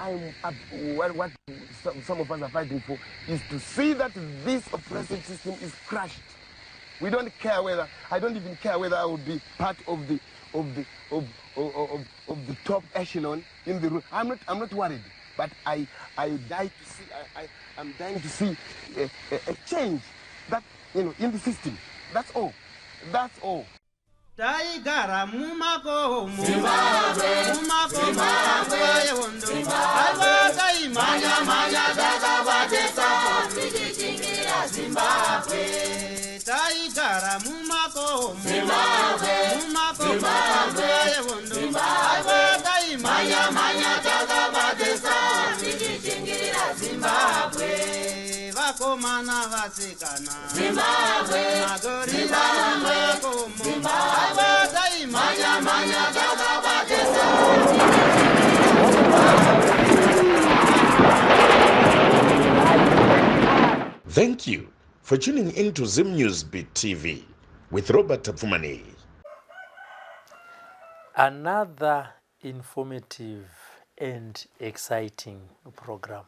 I'm up, what some of us are fighting for is to see that this oppressive system is crushed. We don't care whether, I don't even care whether I will be part of the top echelon in the room. I'm not worried, but I die to see, I'm dying to see a change in the system. That's all. That's all. Taigara mumakomo, mumakomo, nguva yehondo. Aiwa, taimhanya-mhanya takabatesa tichichingira Zimbabwe. Taigara mumakomo, mumakomo, nguva yehondo. Aiwa, taimhanya-mhanya takabatesa tichichingira Zimbabwe. Vakomana, vasikana, Zimbabwe, magorila mumakomo. Aiwa, taimhanya-mhanya takabatesa. Thank you for tuning in to Zim News Beat TV with Robert Tafumani. Another informative and exciting program.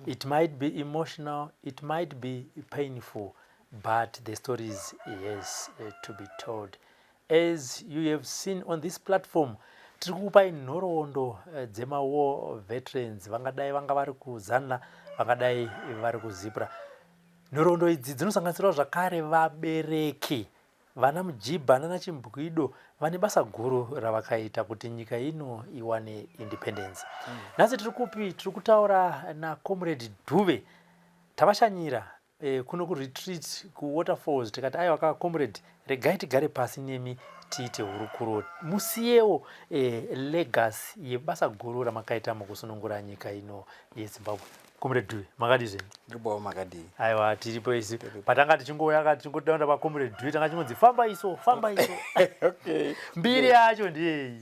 It might be emotional, it might be painful, but the stories, yes, to be told. As you have seen on this platform, tiri kukupai nhoroondo dzemawar veterans, vangadai vanga vari kuZANLA, vangadai vari kuZIPRA. Nhoroondo idzi dzinosanganisirawo zvakare vabereki vana Mujibha nana Chimbwido, vane basa guru ravakaita kuti nyika ino iwane independence. Nhasi tiri kupi? Tiri kutaura naComrade Dhuve. Tavashanyira kuno kuretreat kuWaterfalls. Tikati, "Aiwa ka, comrade, regai tigare pasi nemi tiite hurukuro, musiyewo legacy yebasa guru ramakaita mukusunungura nyika ino yeZimbabwe." Comrade Dhuve, makadi zvenyu? Ndiribowo, makadii? Aiwa, tiripo isu. Patanga tichingouya ka, tichingotaura paComrade Dhuve, tanga chingonzi, "Famba iso, famba iso." Mbiri yacho ndiyei?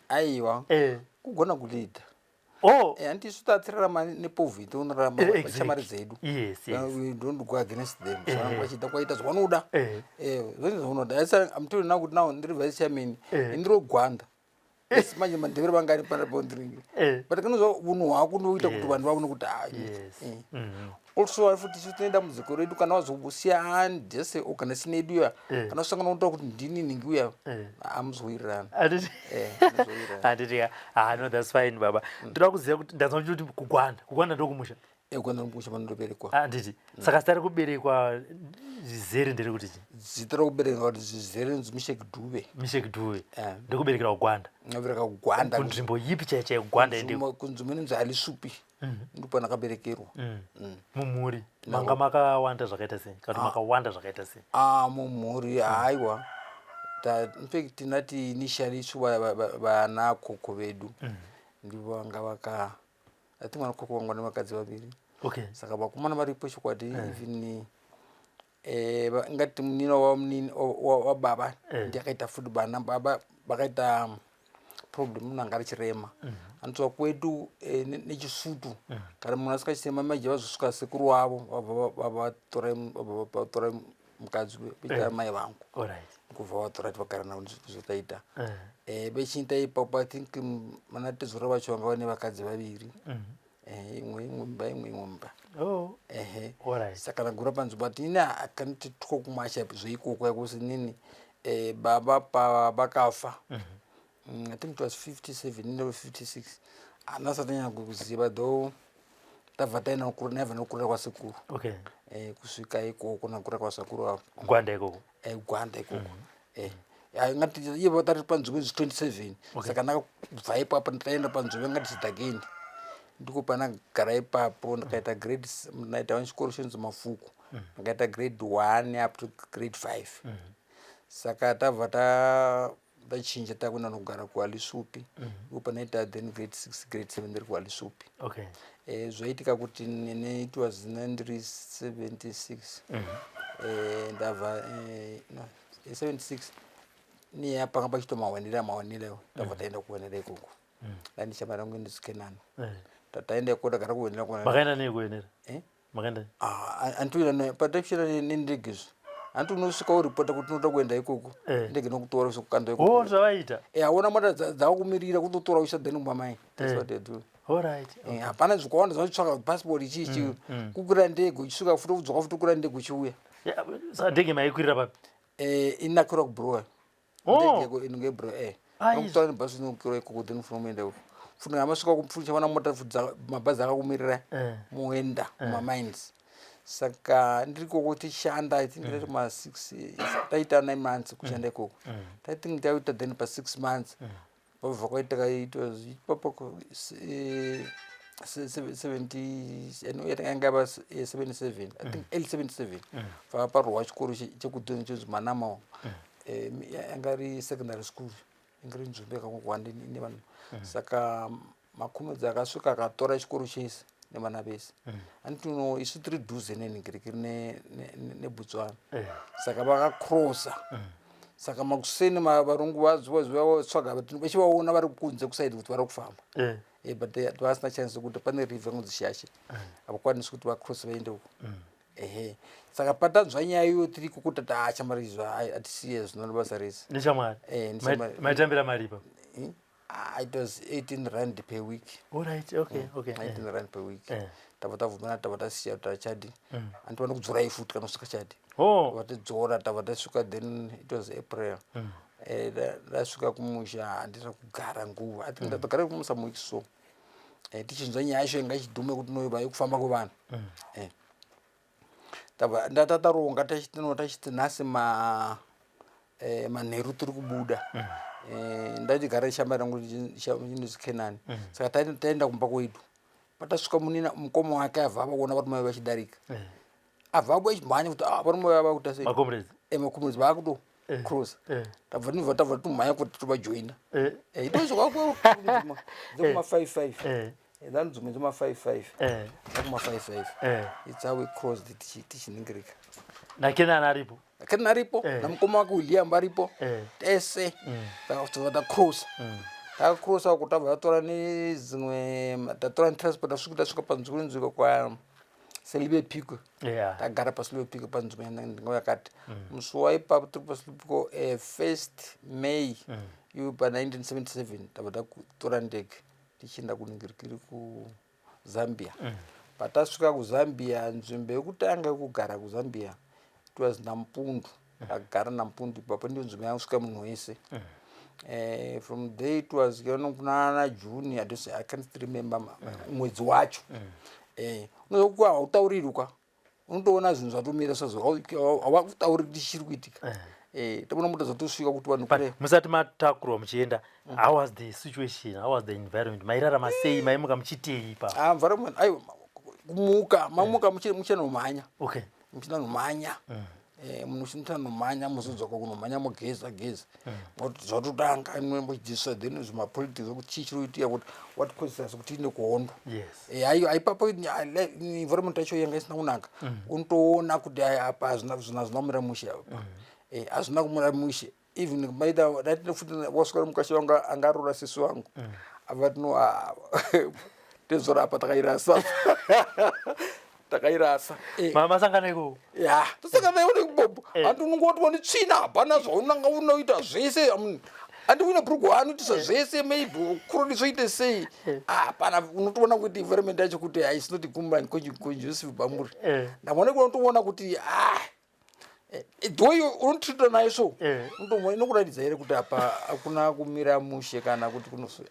Aiwa, kugona kuleada. Handiti isu tatirarama nepoverty, unorarama shamwari dzedu. We don't go against them. So vachida kwaita zvavanoda. Zvonzi zvaunoda. Asi I'm telling you now kuti now ndiri vice chairman, ndiri Gwanda. Yes, manje Mandevere vangani panapo ndiringi. But kanozva unhu hwako unoita kuti vanhu vaone kuti hayi. Also futi isu tine dambudziko redu, kana wazosiya andese organization yedu iya, kana usangana unotaura kuti ndini nhingi uya, hamuzowirirana. Handiti? Hamuzowirirana. Handiti ka? Ah, no, that's fine, baba. Ndoda kuziva kuti ndanzwa kuti kuGwanda, kuGwanda ndokumusha. Gwanda nomusha panondoberekwa. Handiti? Saka zita rekuberekwa zvizere nderekuti chii? Zita rokubereka kuti zvizere nzi Mishek Dhuve. Mishek Dhuve. Ndekuberekera kuGwanda? Ndabereka kuGwanda. Kunzvimbo yipi chaiyo chaiyo Gwanda ende? Kunzvimbo inonzi Halisupi, ndipo pandakaberekerwa. Mumhuri manga makawanda zvakaita sei, kana kuti makawanda zvakaita sei? Ah, mumhuri, haiwa, infact tinati initially isu vana koko vedu ndivo vanga vaka, I think vana koko vanga nevakadzi vaviri. Saka vakomana varipo chokwadi, even ngati munina wababa ndiye akaita futi vana. Baba vakaita problem, munhu anga ari chirema. Anotova kwedu nechiSutu, kana munhu asingachirema manje, vazosvika sekuru wavo vabva vatora mukadzi veita mai vangu. Kubva vatora ti vagara navo, zvotaita. Vechiita ipapo, I think mana tezvura vacho vanga vane vakadzi vaviri. Imwe mba, imwe mba. Ehe. Saka ndagura panzvimbo, but ini akaniti two kumasha zveikoko yakusi nini. Baba pavakafa, I think it was 57 no 56, handina sati nyanya kuziva, though tabva taenda naibva nokurira kwasekuru. Kusvika ikoko nakurira kwasekuru avo. Gwanda ikoko? Gwanda ikoko. Ngati ivo tari panzvimbo idzi 27. Saka ndakabva ipapo taenda panzvimbo ngati Chidhakeni, ndiko pandagara ipapo. Ndikaita grade, ndaita chikoro chinonzi Mafuku. Ndakaita grade 1 up to grade 5. Saka tabva tachinja, takuenda nogara kuAlisupi, ndipo panaita then grade 6, grade 7 ndiri kuAlisupi. Zvaitika kuti nene it was ndiri 76, ndabva no, 76 niya panga pachito mawanira mawanira, tabva taenda kuwanira ikoko. Ndandishamwari yangu indisikenani. Tataenda ikoko, tagara kuwenera. Makaenda nei kuwenera? Makaenda? Anditoenda patachira nendege izvo. Handiti unosvika uripota kuti unoda kuenda ikoko? Ndege nokutora usokukanda ikoko. Oh, zvavaita. Hauna mota dzakumirira kutotora uisa then kumba mai. That's what they do. Alright. Hapana zvakawanda zvinotsvaka passport ichichi, kukwira ndege uchisvika futi, udzoka futi, kukwira ndege uchiuya. Yeah, saka ndege maikwirira papi? Inakwira kuBulawayo. Oh. Ndege inenge Bulawayo. Ai. Nokutora nebhasi inokwira ikoko, then futi muenda ikoko futi. Ngamasvika futi chawana mota futi, mabhazi akakumirira, muenda mumamines. Saka ndiri ikoko tichishanda, I think ndati ma 6, taita 9 months kushanda ikoko. I think taita then pa 6 months pabva kwaitika, it was ipapo 70, yanga yava 77, I think early 77, pava parohwa chikoro chekudhoni chinzi Manama. Yanga iri secondary school, inge iri nzvimbo yakangowanda ine vanhu. Saka makumedzi akasvika akatora chikoro chese nevana vese. Anditi no, isu tiri dhuze nenhingirikiri neBotswana. Saka vakakrosa. Saka makuseni varungu vatsvaga, vachivaona vari kunze kuside kuti vari kufamba. But vasina chance yekuti pane river inonzi Shashe, havakwanisi kuti vacross vaende uko. Ehe, saka patanzwa nyaya iyoyo tiri ikoko, tati achamari izvo hatisiye zvino basa rese. Neshamwari? Neshamwari. Maitambira mari ipapo? Ah, it was 18 rand per week. Alright, okay. 19 rand per week. Tabva tabvumana, tabva tasiya kuti achadi andiwana kudzorai futi kana kusvika Chadi. Oh. Vatidzora, tabva tasvika. Then it was April. Ndasvika kumusha, handina kugara nguva. I think ndatogara kumusa muweek so. Tichinzwa nyaya yacho yanga ichidhuma yekuti noiva yekufamba kwevanhu. Tabva ndatataronga, tachiti tachiti nhasi ma manheru tiri kubuda. Ndatigara shamba rangu inozi Kenani. Saka taenda kumba kwedu. Patasvika, munina mukoma wake abva avaona varume vachidarika, abva abuya achimhanya kuti, "Ah, varume vava kuita sei?" Macomrades. Macomrades vaakuto cross. Tabva nibva tabva tumhanya kuti tovajoina. Itosvika dzekuma 55. Then dzimwe dzema 55, dzekuma 55. It's how we crossed tichiningirika. NaKenani aripo? Kenani aripo, namukoma wake William varipo. Tese tobva tacrossa. Takacrossa uko, tabva tatora nedzimwe, tatora netransport, tasvika tasvika panzvimbo inzvimbo kwa Selibe Phikwe. Tagara paSelibe Phikwe panzvimbo ndingo yakati musi waipapo tiri paSelibe Phikwe, 1st May iyo pa1977, tabva tatora ndege tichienda kuningirikiri kuZambia. Patasvika kuZambia, nzvimbo yekutanga yekugara kuZambia, it was Nampundu. Tagara Nampundu ipapo, ndiyo nzvimbo yakusvika munhu wese. From there it was kunana June, I can't remember mwedzi wacho. Unozokuwa hautaurirwi kwa, unotoona zvinhu zvatomira sazvo, hawakutauri kuti chiri kuitika. Toona mota dzatosvika kuti vanhu But musati matakurwa muchienda, how was the situation? How was the environment? Mairarama sei? Maimuka muchitei pa? Ah, environment, aiwa, kumuka mamuka muchinomhanya. Muchinanomhanya, munhu uchinotanomhanya, muzodzoka kunomhanya, mogeza geza, zvatotanga muchidzidziswa then zvimapolitics, kuti chii chiri kuitika, kuti what causes us kuti tiinde kuhondo. Aiwa, ipapo environment yacho yanga isina kunaka. Unotoona kuti ai, apa hazvina zvina kumira mushe apa. Hazvina kumira mushe. Even maita ndaiti futi wasvika mukasha wangu angarora sisi wangu, avati no, ah, tezora apa takairasa, takairasa. Masangana ikoko? Ya, tosangana ione kubombo. Handi unongoti wani tsvina, hapana zvaunanga unoita zvese. Handi uine bhurugu anoitisa zvese, maybe kurodisoite sei, hapana. Unotoona kuti environment yacho kuti haisi not conducive pamuri. Ndamona unotoona kuti, ah, though unotreata nayo so, inokuratidza here kuti apa hakuna kumira mushe kana kuti kunoso.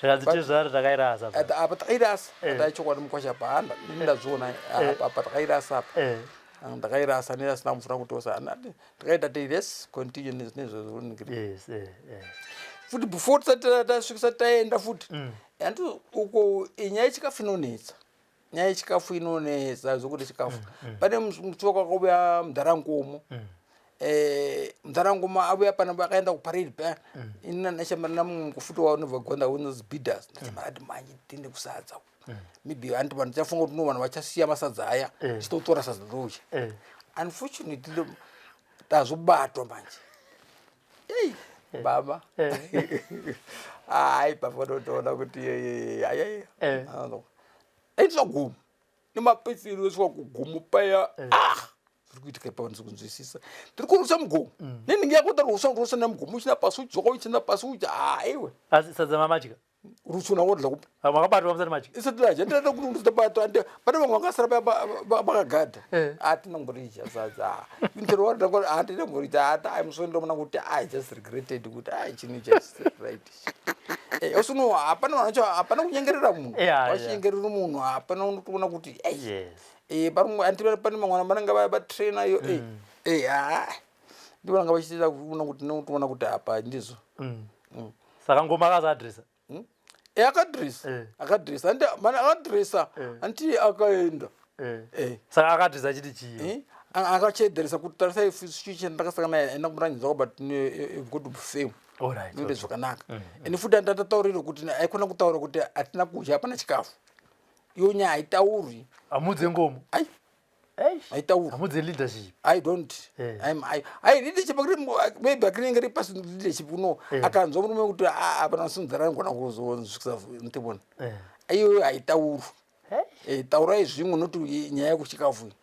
Zvikanzi tezvaro takairasa. Apa takairasa. Ataichokwadi mukwasha apa ini ndazviona apa takairasa apa. Ah, ndakairasa nerasina mvura kutosa. Ndakaita ti let's continue nezvozvo. Yes eh, eh. Futi before tisati tasvikisa taenda futi, andi uko nyaya yechikafu inonetsa, nyaya yechikafu inonetsa zvokuti chikafu pane musi wakauya mudharangomo. Mudharangomo auya pana, akaenda kuparade paya. Ini nachamari namumwe futi waunobva Gonda unozi Bidas, ndachamari ati manje tiende kusadza. Maybe anti vanhu tichafunga kuti no, vanhu vachasiya masadza aya, chitotora sadza toudya. Unfortunately tazobatwa manje. Ei baba, hayi, baba, unotoona kuti ayai aitwa gumu nemapetsero esvika kugumu paya. Ah, zviri kuitika ipa ndisi kunzwisisa. Tiri kurusa mugomo nenhingi yako, tarusa rusa nemugomo, uchina pasi, uchidzoka uchina pasi, uchi aiwe. Asi sadza mamadya? Rutsuna wodla kupi? Ah, makabatwa musati madya? Isati tadya. Ndinoda kuti nditabatwa ande pane vamwe vakasara vakagada. Eh. Hatina kumboridya sadza. Intero warida kuti hatina kumboridya. Hata I'm sorry, ndomona kuti I just regretted kuti ai chinhu just right. Eh, also hapana vanhu vacho, hapana kunyengerera munhu. Wachinyengerera munhu hapana, unotoona kuti ei. Eh, parumwe anti pane mamwe vanenge vatraina iyo, eh eh ah, ndivo vanga vachiita kuona kuti nokutoona kuti apa ndizvo. Saka ngoma akazoadresa? Eh, akadresa. Akadresa andi mana akadresa. Anti akaenda. Saka akadresa achiti chii? Eh, akachedheresa kuti tarisai situation ndakasangana naye, aina kumuranyidza, but good fame. Noite zvakanaka. Ende futi andatataurire kuti aikona kutaura kuti hatina kudya, hapana chikafu. Iyo nyaya haitaurwi. Hamudze ngomo? Ai. Eish. Haitaurwi. Hamudze leadership? I don't. I leadership akuri maybe akinenge ri pasi leadership uno. Akanzwa murume kuti ah, hapana simudzara, anogona kuzosvikisa ntibona. Iyoyo haitaurwi. Hey. Eh, taurai zvimwe, noti nyaya yekuchikafu iyi.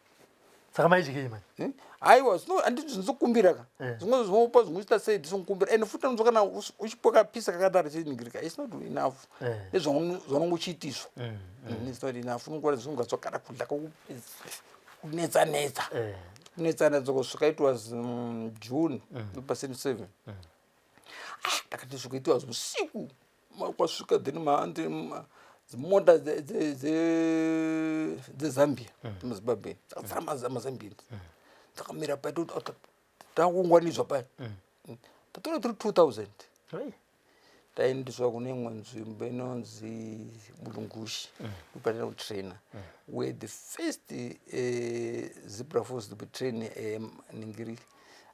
Saka maidyei manje? Aiwa, zvino handiti zvinokumbira ka. Zvimwe zvinopa, zvimwe zviita sei, ndinokumbira. Ende futi unonzwa kana uchipiwa kapisa kakadaro chiningirika, it's not enough. Nezvaunenge uchiitiswa. It's not enough. Unongova zvinonga zvakada kudya kunetsa netsa. Kunetsa netsa kusvika it was June pa 77. Ah, ndakati svika it was usiku. Kwasvika then dzimota dzeZambia, dzemuZimbabwe dzakazara maZambians, dzakamira pai, takungwanidzwa pai, tatora tiri 2000. Hey. Taendeswa kune imwe nzvimbo inonzi Bulungushi, ndopatina kutraina, where the first ZIPRA force to be train ningiri.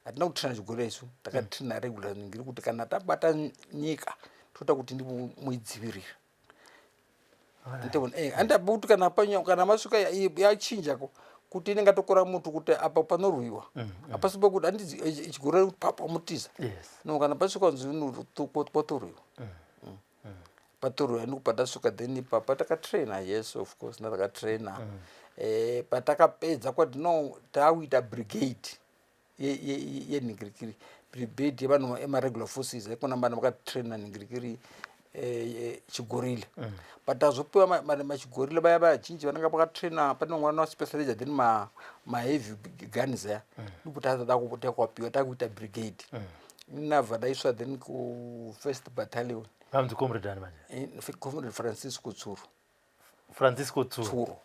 Hatina kutraina chigore isu, takatraina regular ningiri kuti kana tabata nyika toda kuti ndimuidzivirira. Andabva kuti kana kana masvika yachinjako kuti inenge atokora mutu kuti apa panorwiwa, hapasi pekuti handiti chigore papa mutiza. No, kana pasvika nzi patorwiwa, patorwiwa ndiko patasvika. Then ipapa takatraina, yes, of course natakatraina. Patakapedza kwati no, taakuita brigade yenhingirikiri, brigade yevanhu emaregular forces aikona vanhu vakatraina nhingirikiri, chigorila. But tazopiwa machigorila vaya vazhinji vanenge vakatraina, pane vamwe vanospecializa then maheavy guns aya, ndipo takuwapiwa, takuita brigade. Inabva ndaiswa then kufirst battalion. Vanzi comrade ani manje? Comrade Francisco Tsuro. Francisco Tsuro.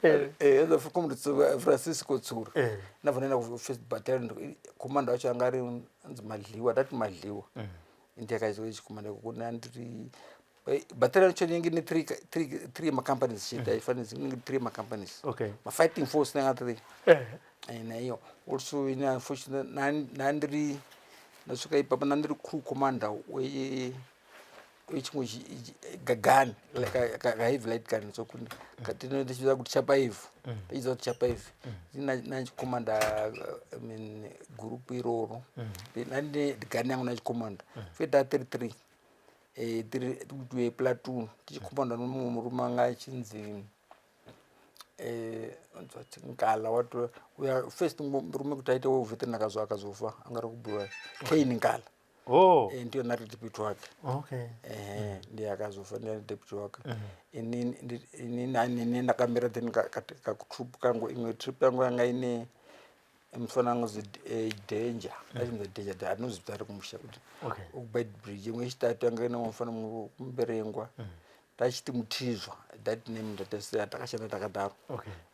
Tsuro. Comrade Francisco Tsuro. Ndabva ndaenda kufirst battalion, commander wacho anga ari anzi Madliwa, tati Madliwa. Ndi yakaiswa ichikomanda ikoko. Nandiri battalion yacho inenge ine three macompanies chete, haifaniri, inenge three macompanies. Mafighting force nanga three. Naiyo also ine, unfortunately nandiri ndasvika ipapa nandiri crew commander wechimwe gagani kaheavy light gun, so tichiziva kuti chapaivhu, tichiziva kuti chapaivhu nachikomanda, I mean, group iroro nandine gani yangu nachikomanda feta 33, tiri kuti platoon, tichikomanda nomumwe murume anga achinzi Nkala wato uya first murume kuti aite weveteran akazofa, anga ari kuBulawayo, Kane Nkala. Ndiyo nari deputy wake. Ndiye akazofa, ndiye deputy wake. Inini ndakamira then katroop kangu. Imwe troop yangu yanga ine mufana anonzi Danger, achinzi Danger, anozvita ari kumusha kuti kuBeitbridge. Imwe yechitatu yanga ine mufana Mumberengwa, tachiti Mutizwa, that name ndatasiya, takashanda takadaro.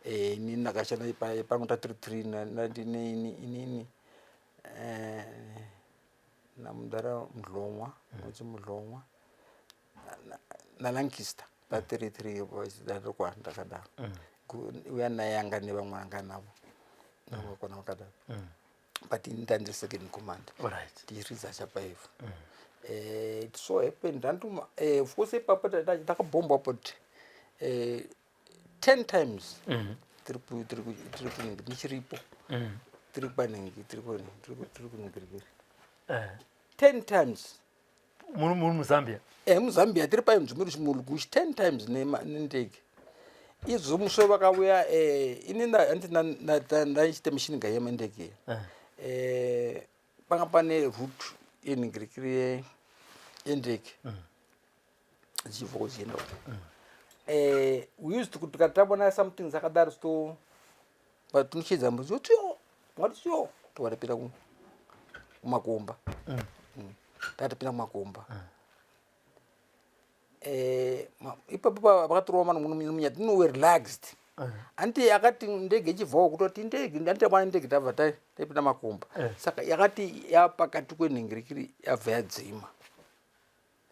Inini ndakashanda pangu ta 33 nandine inini namudhara Mudlomwa, unonzi Mudlomwa naLancaster pa33 ndarikwa ndakadaro. Uya naye anga nevamwe anga navo vakona vakadaro, but ini ndandiri second command. Tichiridza chapaivhu. It so happened anduma, of course ipapo takabhombwa about 10 times. Tiri kunenge ndichiripo, tiri panenge tiri kuningirikiri. 10 times. Muri muZambia? MuZambia, tiri painzvimbo Mulungushi, 10 times nendege izvo. Muswe vakauya, ini handiti ndaichita machine gun yemendege. Panga pane route. Yenhingirikiri yendege dzichibva kuchienda uko. We used kuti kana tabona something zvakadaro, sto but tinochedza mbudzi tiyo ngati tiyo, tovatapinda kumakomba. Takatopinda kumakomba. Ipapo vakatorwa vanhu munyati, no, we relaxed. Anti akati ndege ichibvawo kutoti ndege, anditi tabona ndege, tabva taipinda makomba. Saka yakati yapakati kwenhingirikiri, yabva yadzima.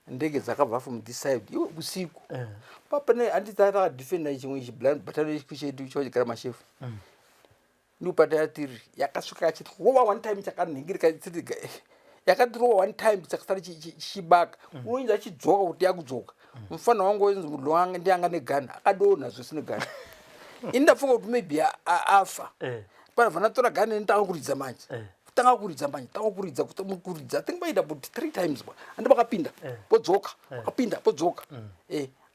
Ndege dzakabva from this side, iwe, usiku. Papane, handiti takadefenda chimwe chiblind battalion chedu chachigara mashefu, ndopata tiri, yakasvika achiti rova one time, chakanhingirika, yakati rova one time, chakasara chichibaka. Unoinzi achidzoka kuti yakudzoka. Mufana wangu wenzi mudlo ndianga negana, akadonha zvese negana. Ini ndafunga kuti maybe afa. Panabva ndatora gana, nditanga kuridza manje. Tanga kuridza manje, tanga kuridza, kuridza. I think vaita about three times ba, andi vakapinda, podzoka, vakapinda, podzoka.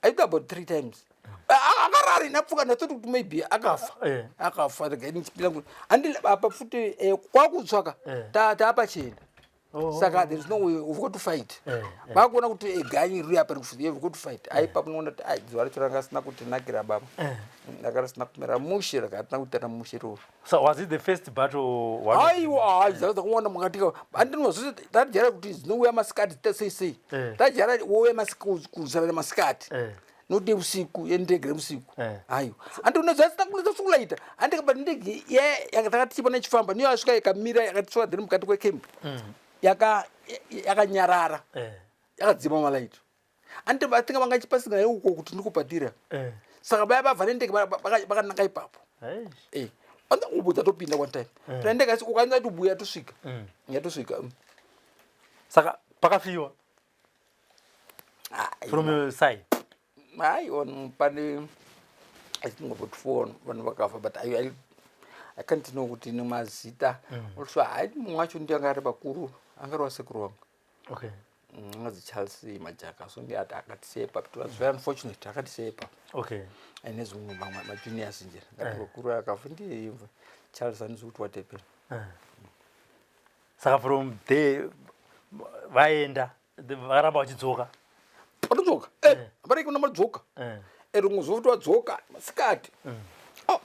Aita about three times. Akarara, inapfuka, ndatoti kuti maybe akafa. Akafa. Rega ndichipinda handi apa futi, kwakutsvaka. Taapachena. Saka there is no way, we've got to fight. Vakuona kuti ganyi riri apa, you've got to fight. Aipa munoona kuti ai zuva racho ranga risina kutinakira, baba. Ranga risina kumira mushe, rakatina kuitana mushe roro. So was it the first battle or one of Aiwa, hai, dzaka dzakawanda mukati. Andinwa zvose tajara kuti dzinouya masikati, dzita sei sei. Tajara wouya kurwisana nemasikati, noti usiku, yendege reusiku. Aiwa, andiona zvasina kulaita, andikaba ndege yakataka tichipona ichifamba, niyo yasvika ikamira, yakatisvika dhiri mukati kwecamp, yakanyarara. Yakadzima malaiti. Anditi vatinga vanga chipasinga uko kuti ndikubhadhira. Saka vaya vabva nendege vakananga ipapo. Anza kubudza, topinda one time. Pina ndege, asi ukaanza kubuya tosvika. Yatosvika. Saka pakafiwa from your side? Hayi, on pane, I think about four vanhu vakafa, but I can't know kuti nemazita. Also hayi, mumwe wacho ndiye anga ari vakuru, anga ari wasekuru wangu. Anonzi Charles Majaka, so ndiye ati akatisepa. It was very unfortunate, akatisepa. Nezvimwe mamwe majuniors nje ngati vakuru akafa ndiye imwe Charles, anonzi kuti what happened. Saka from there vaenda, vakaramba vachidzoka? Patodzoka, apareki kuna madzoka. Rimwe zuva kuti wadzoka masikati. Oh.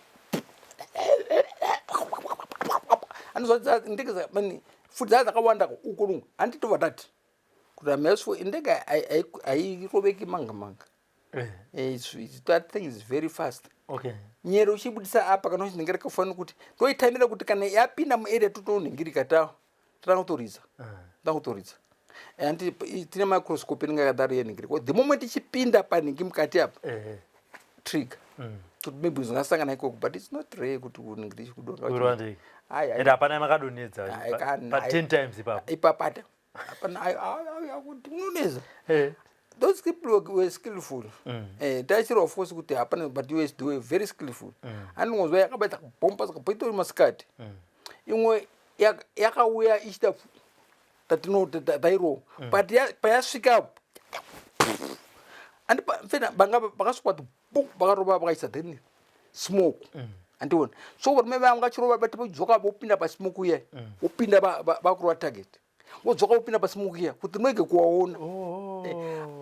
Anozwa ndege mani futi dzaa dzakawanda uko lungu, handitova tati kuti amesfo indege hairoveki manga manga. That thing is very fast. Nyero uchibudisa apa kana uchinhingirika, kufanira kuti toitamira kuti kana yapinda muarea totonhingirika, ta totanga kutoridza, totanga kutoridza. And tine microscope inenge yakadaro yenhingiriko. The moment ichipinda panhingi mukati apa, trigger, kuti maybe zvingasangana ikoko, but it's not rare kuti unhingiri ichikudonga. Kurova ndege. And hapana makadonhedza pa 10 times ipapo? Ipapata hapana kuti unoneza. Those people were skillful. Tachiri of course kuti hapana, but you they were very skillful. Andingozwa yakabata kubhomba, saka masikati imwe yakauya ichita tatino tairova, but payasvika andi mfena vanga vakasvika kuti bu, vakarova, vakaisa then smoke, andiona. So varume vanga vachirova, but vodzoka vopinda pasmoke iya, vopinda vakurova target, vodzoka vopinda pasmoke iya kuti rinege kuwaona.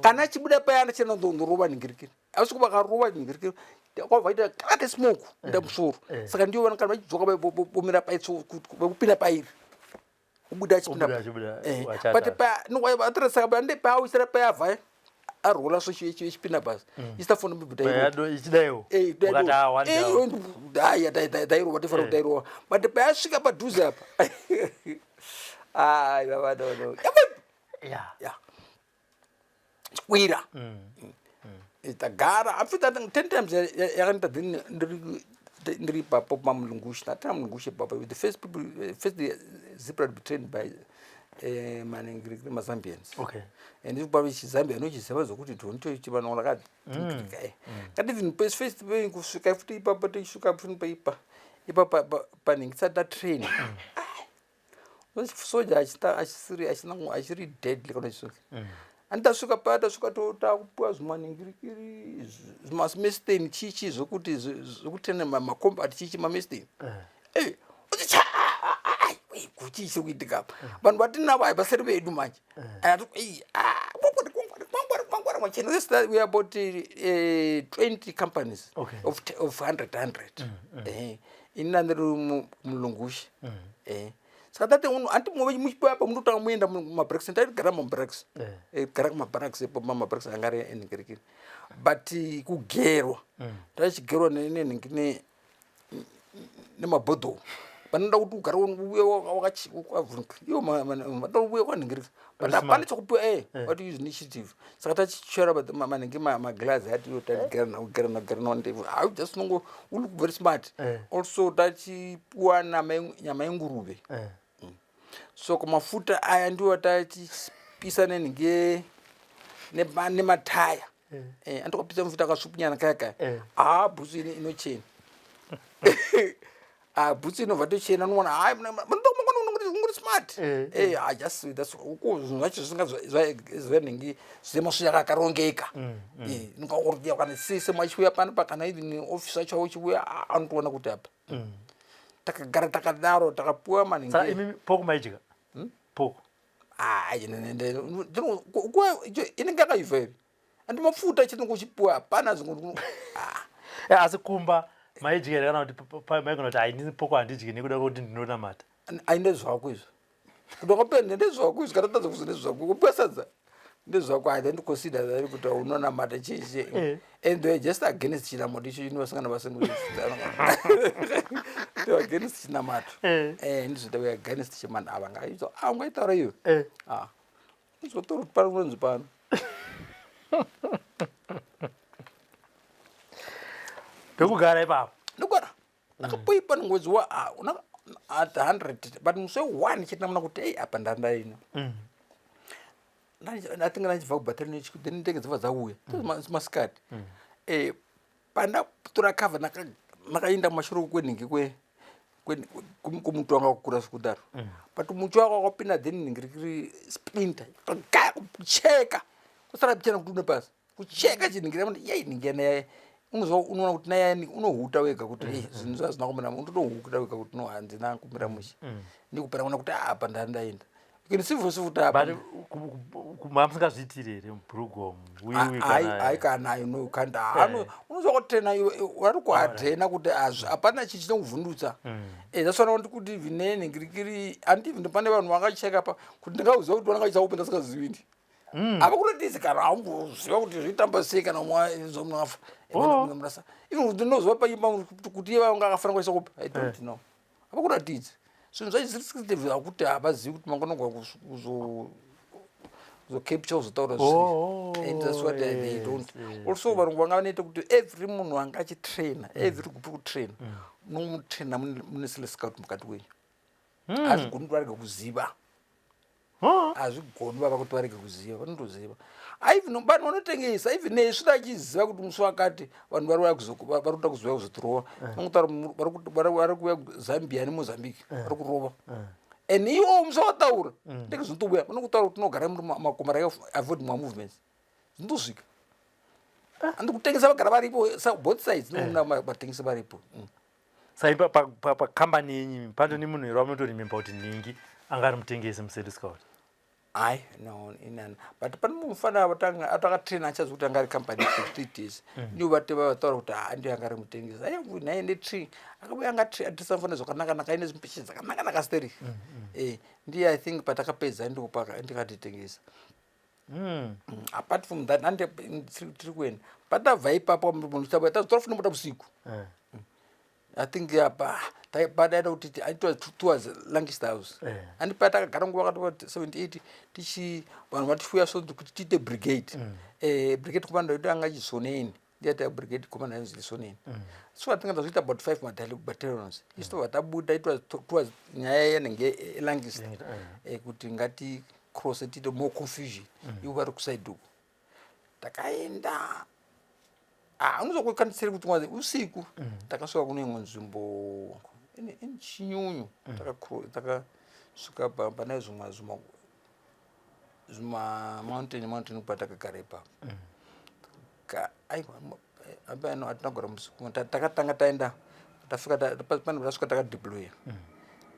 Kana achibuda paya, anachena ndorova ningirikiri, asvika vakarova ningirikiri, kwabva ita kate smoke enda musoro. Saka ndiyo kana vachidzoka vomira paitso, vopinda pairi, kubuda achipinda. Kubuda achibuda, achata. But pa no saka ande paawisira payavha arola, so chipinda basi isitafona. Ichidaiwo ukati, "Ah, one down." Haya, tairova, tifana kutairova, but payasvika padhuze apa, ai baba, no, no. Ya, chikwira. Tagara after 10 times yakanita, then ndiri ipapo pamulungushi, ndatina mulungushi ipapo. The first people, first ZIPRA to be trained by maningirikiri maZambians. And ikupa chiZambia nochiziva zvokuti tonitochivanoona kati even first kusvika futi ipapo, tichisvika futi paipa ipapa panhingi tisati tatrain soja, achisiri achiri deadly kana chisvika. Anditasvika paya, tasvika takupiwa zvimaningirikiri, zvimasimesteni, chichi zvokuti zvekutena macombat, chichi mamesteni. Ei, kuchii chiri kuitika apa? Vanhu vatinavo hai vasiri vedu manje. Ah, kwangwari machena. This that we are about 20 companies of 100 100. Ini ndandiri mulungushi. Saka tati anti muve muchipiwa apa, munotanga muenda mumabarracks. Ndaigara mumabarracks. Gara kumabarracks ipo, mamabarracks anga ari enhingirikiri, but kugerwa ndachigerwa nenhingi nemabhodhoro. Vanoda kuti ugare uye wakavhunika iwo, vanoda uye wakanhingirika, but hapana chokupiwa. What use initiative? Saka tachichera manhingi, maglazi ati iwo tagera nawo, gera nawo, gera nawo ndebvu. How just nongo u look very smart. Also tachipiwa nyama yenguruve. So kumafuta aya ndiwo tachipisa nenhingi nemataya. Andokapisa mafuta akasvupinyana kaya kaya. Ah, bhutsu inochena. Ah, bhutsu inobva tochena, unoona hai ungori smart. Ah, just that's uko zvinhu zvacho zvisinga zvenhingi zvemasvo yakarongeka. Ungauri kana sese machiuya pano pa, kana even office acho uchiuya, ah, anotoona kuti apa takagara takadaro, takapiwa Saka maningi. Imi pork maidya? Pork? Inenge yakaibva here? Andi mafuta chinenge uchipiwa, hapana zvimwe. Asi kumba maidya here, kana kuti maigona kuti haini pork handidyi nekuda kwekuti ndinonamata? Ai, ndezvako izvo. Kuti wakapiwa, ndezvako izvo. Kana tadza kuzo, ndezvako. Kupiwa sadza ndezvako. I don't consider that kuti unonamata chichi. And they were just against chinamato icho. Inosangana vasengu, they were against chinamato. Ndizvo, they were against chimana. Ava ngaizo, ah, ungaitaura iwe. Ah, uzotora kuti pano kunonzi pano. Pekugara ipapo? Ndogara ndakapoipa ngwedzi wa, ah, at 100, but musi we1 chete ndamuna kuti ei, apa ndandaina. Ndatinga ndachibva kubattalion, then ndenge dzibva dzauya masikati. Pandatora cover, nakaenda kumashure kwenhingi kumuti wanga wakakura zvekudaro, but muti wanga wakapinda, then nhingi rikiri splinter gaya kucheka, kusara pichana kuti une pasi kucheka chinhingi. Ramati yei nhingi yana, unozwa, unoona kuti nayani unohuta wega kuti, "Eh, zvinhu zvazvina kumira." Unotohuta wega kuti, "No, handina kumira mushe." Ndikupera kuona kuti, ah, apa ndandaenda. You can see for kuti apa But mamusingazviitiri here mubhurugwa wiwi? Hai, kana ino kanda unozwa kutena iwe vari kuhatena kuti hapana chii chinokuvhundutsa. That's why ndikuti kuti even nenhingirikiri handi even pane vanhu vakacheka pa kuti ndingauziva kuti vanenge vachiisa ndasingazivi ndi apa kutotisi kana haumboziva kuti zvoitamba sei kana mwafa. Even kuti ndinoziva paimba kuti iye vanga akafanira kuisa kupi, I don't know. Apa kuratidza zvinhu zvacho zviri sensitive, akuti havazivi kuti mangonogwa kuzocapture, kuzotaura. And that's what they don't. Also varungu vanga vanoita kuti every munhu anga achitraina, every group kutraina, unomutraina mune Selous Scout mukati wenyu. Hazvigoni kuti varege kuziva. Hazvigoni vava kuti varege kuziva, vanotoziva. Even vanhu vanotengesa, even nesu tachiziva kuti musi wakati vanhu vari kuda kuzouya kuzotirova. Vangotaura vari kuuya Zambia neMozambique, vari kurova, and iwo musi wataura ndenge zvinotouya, vanokutaura kuti tinogara muri makomo, avoid mamovements, zvinotosvika. Andi kutengesa vagara varipo both sides, noona vatengesi varipo. Sai pakambani yenyu pandoni munhu here wamunotorememba kuti nhingi anga ari mutengesi muSelous Scout? Hayi, no, inana, but pane mufana atakatraina achazi kuti anga ari company for 3 days, ndivo vate vataura kuti ha, ndiyo anga ari mutengesi. Aiwa, naye netree akauya, anga atrisa mufana zvakanaka-naka, aine zimpishe dzakanaka-naka steri. Ndiye, I think patakapedza ndipo ndikatitengesa. Apart from that, hande tiri kuenda patabva ipapo, tazotora futi mota usiku. I think apa padaida kuti aitwa towards Lancaster House. Andi patakagara nguva wakati 78 tichi vanhu vatifuya so kuti tiite brigade. Brigade commander wedu anga achisoneni, ndiye brigade commander ainzi Lisoneni. So I think ndazoita about five battalions. Isu tobva tabuda, itwa towards nyaya yanenge eLancaster, kuti ngati cross tiite more confusion. Ivo vari kuside uko. Takaenda, ah, unozokukanisiri kuti mwazi usiku takasvika kune imwe nzvimbo ine Chinyunyu. Takasvika pane zvimwe zvima mountain patakagara ipapo. Aiwa, apano hatina kugara musiku. Takatanga taenda, tasvika pane tasvika, takadeploya.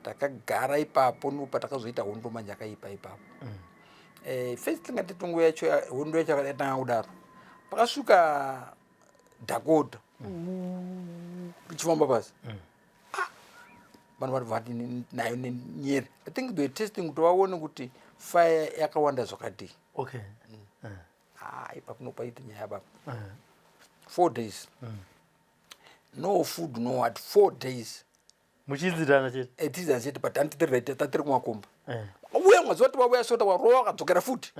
Takagara ipapo, ndipo patakazoita hondo manje yakaipa ipapo. First tingati tongo yacho, hondo yacho yakatanga kudaro, pakasvika Dakota ichifamba pasi. Ah, vanhu vari vati nayo nenyere. I think they were testing kuti vaone kuti fire yakawanda zvakadii. Ah, ipapo nopaita nyaya baba. 4 days, no food, no what, 4 days. Muchidzidzana chete. Tizidzana chete, but handitiri tatiri kumakomba. Uya mwazi wati wauya sota, warowa, wakadzokera futi.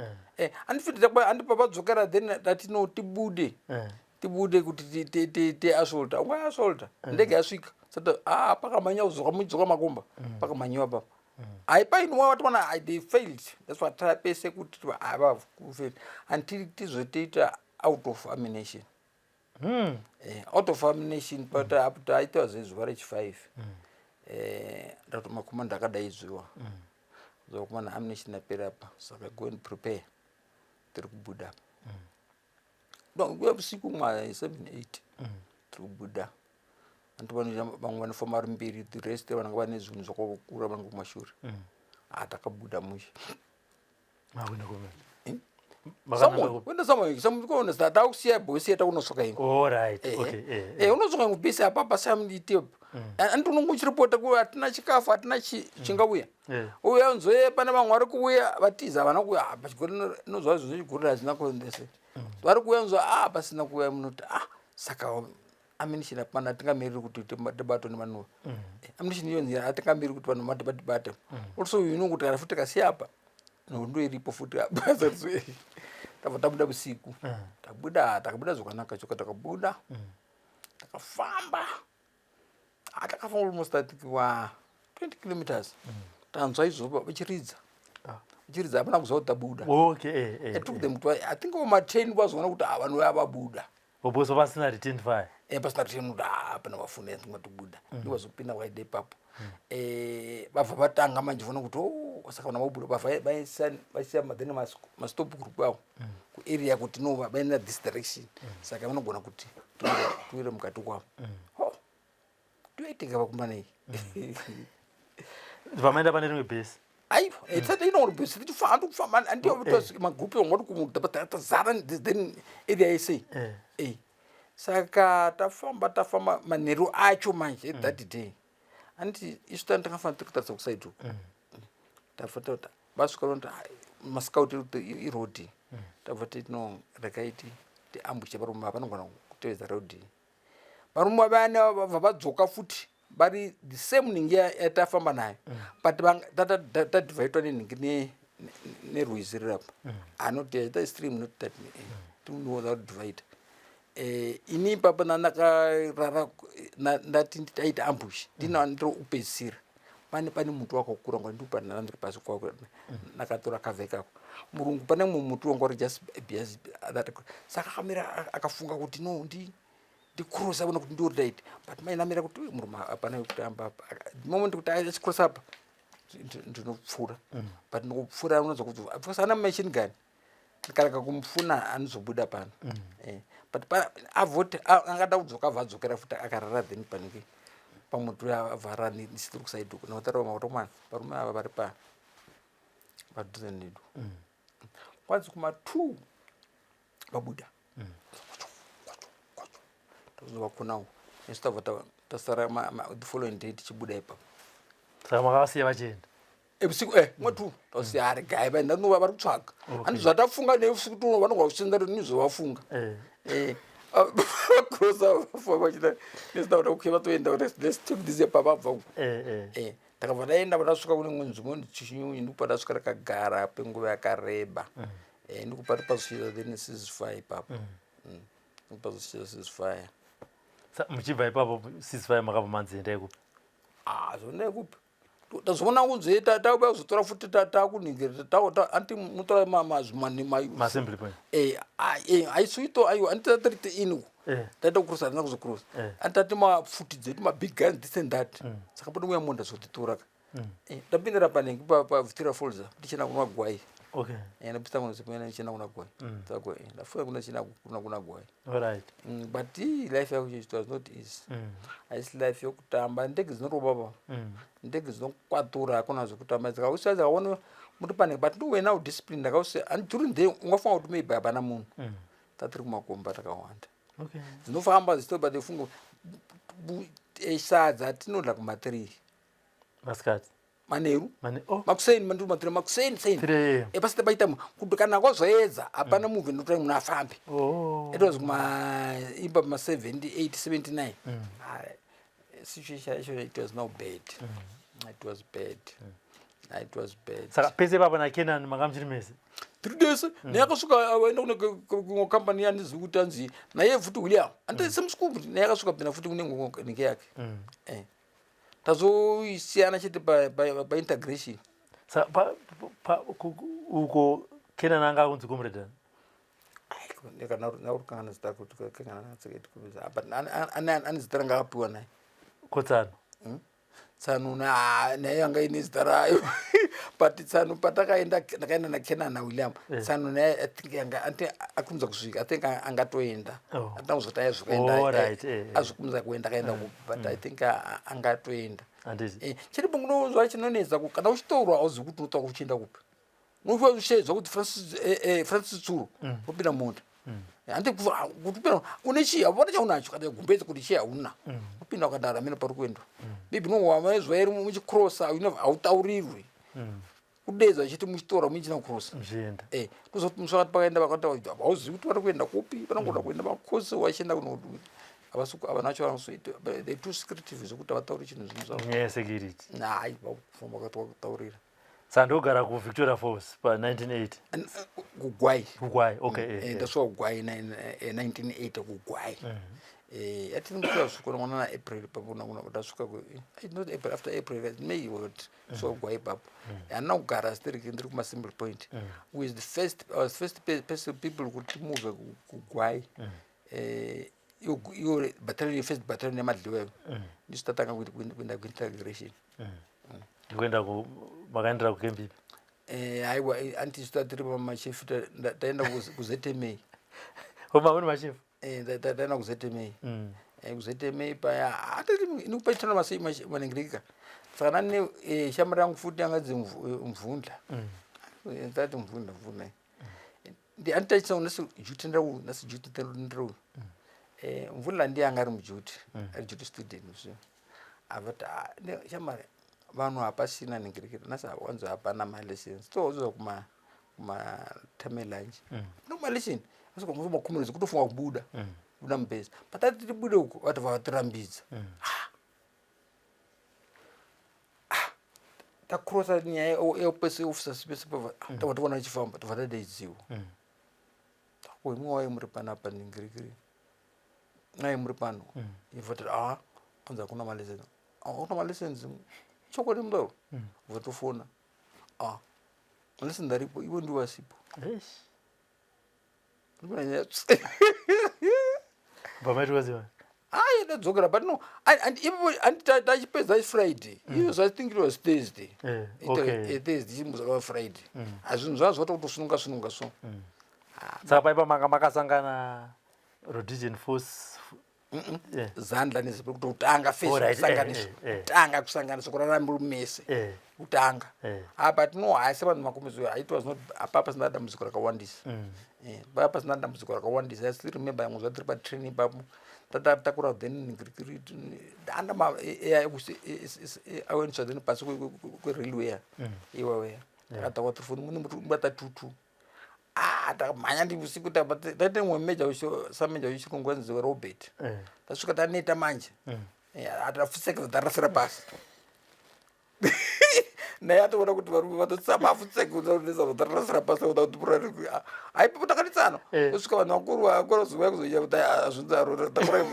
Handifiti handipa vadzokera, then tati no, tibude. Tibude kuti tiassaulta, ungaassaulta ndege yasvika sata. Ah, pakamhanya kudzoka, mudzoka makomba, pakamhanyiwa papa. Hai, painwa watoona they failed. That's what try pese kuti ava failed until tizotoita out of ammunition. Out of ammunition, but apo taitwa zezuva rechi5, ndati makomanda akadaidzwiwa zokumana, ammunition yapera apa, saka go and prepare, tiri kubuda apa. No, nguva usiku mwa 7 8 tiri kubuda. Antu vamwe vanofamba vari mbiri, the rest vanenge vane zvinhu zvakakura, vanenge kumashure. Ah, takabuda mushe. Makuenda kupi? Eh? Makananga kupi? Kuenda somewhere, kuona takusiya bhosi yeta kunosoka imwe. All right. Okay. Unozoka ngubhisi apa pasamite, andi unonge uchiripota ku hatina chikafu, hatina chingauya. Uya nzoye pane vamwe vari kuuya vatiza, havana kuuya. Ah, pachigori inozva zvo chigori hazvina kuendese vari kuuya nzo, ah, pasina kuuya munoti, ah, saka ammunition hapana, hatingamiriri kuti tibatwe nevanhu. Ammunition iyo nzira, hatingamiriri kuti vanhu vatibate. Also you know kuti kana futi tikasiya apa, hondo iripo futi apa. Tabva tabuda usiku. Tabuda, takabuda zvakanaka choka. Takabuda, takafamba. Ah, takafamba almost I wa 20 kilometers, tanzwa izvo vachiridza. Vachiridza, hapana kuziva kuti tabuda. It took them to, I think, over 10 vazoona kuti, ah, vanhu vaya vabuda. Boboso pasina return fire. Pasina return kuti, ah, pana vafuna matobuda. Ndivazopinda vaida ipapo. Vabva vatanga manje vona kuti, oh, saka vana vabuda, vabva vaisa then mastop group avo kuarea kuti no, vaenda this direction, saka vanogona kuti tiwire mukati kwavo. Oh, toitika vakumbanei. Vamaenda pane rimwe base. Aiwa, tisati ino base, tichifamba, kufamba andiyo magroup ngoti tazara, then area yese. Saka tafamba, tafamba, manheru acho manje that day, anditi isu tani takafana tiri kutarisa kuside uku. Tabva tati vasvika vanoti mascout iroad. Tabva titi no, regai tiambushe varume ava, vanogona kutevedza road. Varume vayana vabva vadzoka futi vari the same nhingi yatafamba nayo, but tadivhaitwa nenhingi nerwizi rirapa anoti yaita stream, not that tinoda kudivhaita. Ini ipapa nandakarara, ndati taita ambush, ndina ndiri kupedzisira. Pane muti wakakura ngo ndipo ndiri pasi kwako, ndakatora kavhe kako murungu. Pane mumwe muti wanga uri just saka akamira, akafunga kuti no, ndicross, aona kuti ndiri right, but mainamira kuti uyu murume hapana yekutamba apa. Moment kuti achicross apa, ndinopfura, but ndikupfura unonzwa kuti because ana machine gun, ndikarega kumufuna anozobuda pano. But avhoti angada kudzoka, abva adzokera futi akarara then panenge pamuti uya, abva arara nesitiri kuside uko. Nokutaura maotomana, varume ava vari padhuze nedu. Kwanzi kuma 2 vabuda, tozovakonawo nesu. Tabva tasara the following day tichibuda ipapo. Saka makavasiya vachienda? Usiku mwa 2 tosiya ari gai vaenda nova vari kutsvaga. Handi zvatafunga neusiku tuno vanogona kusenza kuti nizovafunga. Vakrosa vachida nesida kuda okay, vatoenda, let's take this apa vabva uko. Takabva taenda, patasvika kune imwe nzvimbo Chinyunyu, ndikupa tasvika takagara penguva yakareba. Ndikupa pazosvika then ceasefire ipapo. Ndikupazosvika ceasefire. Muchibva ipapo ceasefire, makabva manzi endai kupi? Ah, zvondai kupi? Tazoona kunzi tauya kuzotora futi, takuningira anti mutora mazvimani. Maassembly point. Haisuito, aiwa, anti tatiri ini taita kucrossa, hatina kuzocrossa. Anti tati mafuti dzedu, mabig guns, this and that, saka pane uya monda zotitora ka. Tapindira panenge paVictoria Falls, tichienda kunwa gwai. Okay. Ndapita kuna ndichienda kuna Gwai. Dzagwai ndafika kuna chienda kuna Gwai. Alright. But life yako it was not easy. Haisi life yokutamba, ndege dzinorova pa. Ndege dzinokwatura, hakuna zvekutamba, dzikausiya dzikaona muri pane, but ndiwe now discipline ndakausiya. And during day ungafunga kuti maybe hapana munhu. Tatiri kumakomba takawanda. Dzinofamba dzichitoba dzifunga sadza tinodla kuma-3 Masikati. Manheru. Mane, oh. Makuseni mandiri ma-3 makuseni seni. 3 a.m. Pasati paita kuti kana kwazoedza hapana movement nokuti munhu afambe. It was kuma imba ma 78 79. Ah, situation yacho it was not bad. It was bad. Ah, it was bad. Saka pese ipapo naKenan manga muchiri mese? 3 days naye akasvika aenda kune kumwe kambani yandizivi kuti anzi naye futi William andi same school, naye akasvika pina futi kune nhingi yake. Tazosiyana chete paintegration. Saka uko Kenan anga akunzi comrade ani? Naurikangana zita kuti but ane zita ranga akapiwa naye. Kotsano? Tsano naye anga ine zita rayo, but Tsano patakaenda, ndakaenda naKenan naWilliam. Tsano naye I think anga ati akunza kusvika, I think angatoenda. Atina kuzoti aizokuenda. Azokumza kuenda akaenda kupi, but I think angatoenda. Handiti. Chiripo kunozwa chinonetsa kana uchitorwa hauzivi kuti unotaura uchienda kupi. Unofiwa ushedzwa kuti Francis, Francis Tsuro, wopinda mumota. Handi kuti upinda une chii, hapana chaunacho kana gumbeze kuti chii hauna, upinda ukadaro hamene pari kuendwa. Maybe nohwama zuva iri muchikrosa hautaurirwi, kudedzwa chiti muchitora muchina kukrosa. Muchienda. Kuzoti musi wakati pakaenda vakati hauzivi kuti vari kuenda kupi, vanongoda kuenda makosi vachienda kuno havana vacho vanozoita, they too secretive zvekuti havatauri chinhu zvinhu zvavo. Nyaya yesecurity. Hai, vakufamba vakataurira. Saka ndogara kuVictoria Falls pa1980? KuGwai. KuGwai, okay. Ndasvika kuGwai 1980 kuGwai. Atini kusvika mwana naApril papo ndasvika not April, after April, May what, svika kuGwai ipapo. Handina kugara stereki, ndiri kumasimple point. Was the first, I was first person people kuti move kuGwai. Iyo battalion, first battalion yamadliweyo, ndisu tatanga kuenda kuintegration. Ndikuenda makaendera kucamp ipi? Aiwa, anti tiri pamachefu, taenda kuZMA. Oma muri machefu? Taenda kuZMA. KuZMA paya atati inikupaitana maningirika, saka nani shamwari yangu futi yangadzi Mvundla. Tati Mvundla, Mvundla anditachisa nasi duty ndau, nasi duty ndau. Mvundla ndiye anga ari muduty, ari duty student so avati, "Ah, shamwari, vanhu hapasina ningirikira nasi wanzi hapana malessons tozoza kuma time lunch no malesson asika makomerezi kutofunga kubuda kubuda mubhesi, patati tibude uko vati vatirambidza. Takrosa nyaya yepese officers pese pava tava tiona ichifamba, tobva tadaidziwa. Imwe wai muri panapa ningirikiri nai muri pano ivati a anzi hakuna malessons, hakuna malessons, chokwadi mudaro bva tofona a malessons aripo, ivo ndiwo asipo. Eish. Ndikuona nyaya. Bva maitwa ziva? Ai, ndadzokera, but no, and ivo and tachipedza Friday iyo, I think it was Thursday. Thursday chimbozakava Friday, hazvinhu zvava zvata kutosununga sununga so. Saka paipa manga makasangana Rhodesian Force? ZANLA neZIPRA kutotanga first. Kusanganiswa. Kutanga kusanganiswa, kurara muri mese. Kutanga. Apa tinohasa vanhu makomiso, it was not apa pasina dambudziko rakawandisa. Paya pasina dambudziko rakawandisa. I still remember yamwe zuva tiri patrain ipapo, tatakura then anda aweniswa then pasi kwerailway iwaweya, takatakwa tifoni mune mubata tutu. Ah, takamhanya ndi usiku, taite mumwe meja sameja wechirungu anzi Robert. Tasvika taneta manje. Atafuseka tarasira pasi naye atoona kuti varume vatotsama afutseke tarasira pasi kuda kuti aipapo takatitsana. Kusvika vanhu vakuru vakuru zuva kuzoita kuti azvinzaro takura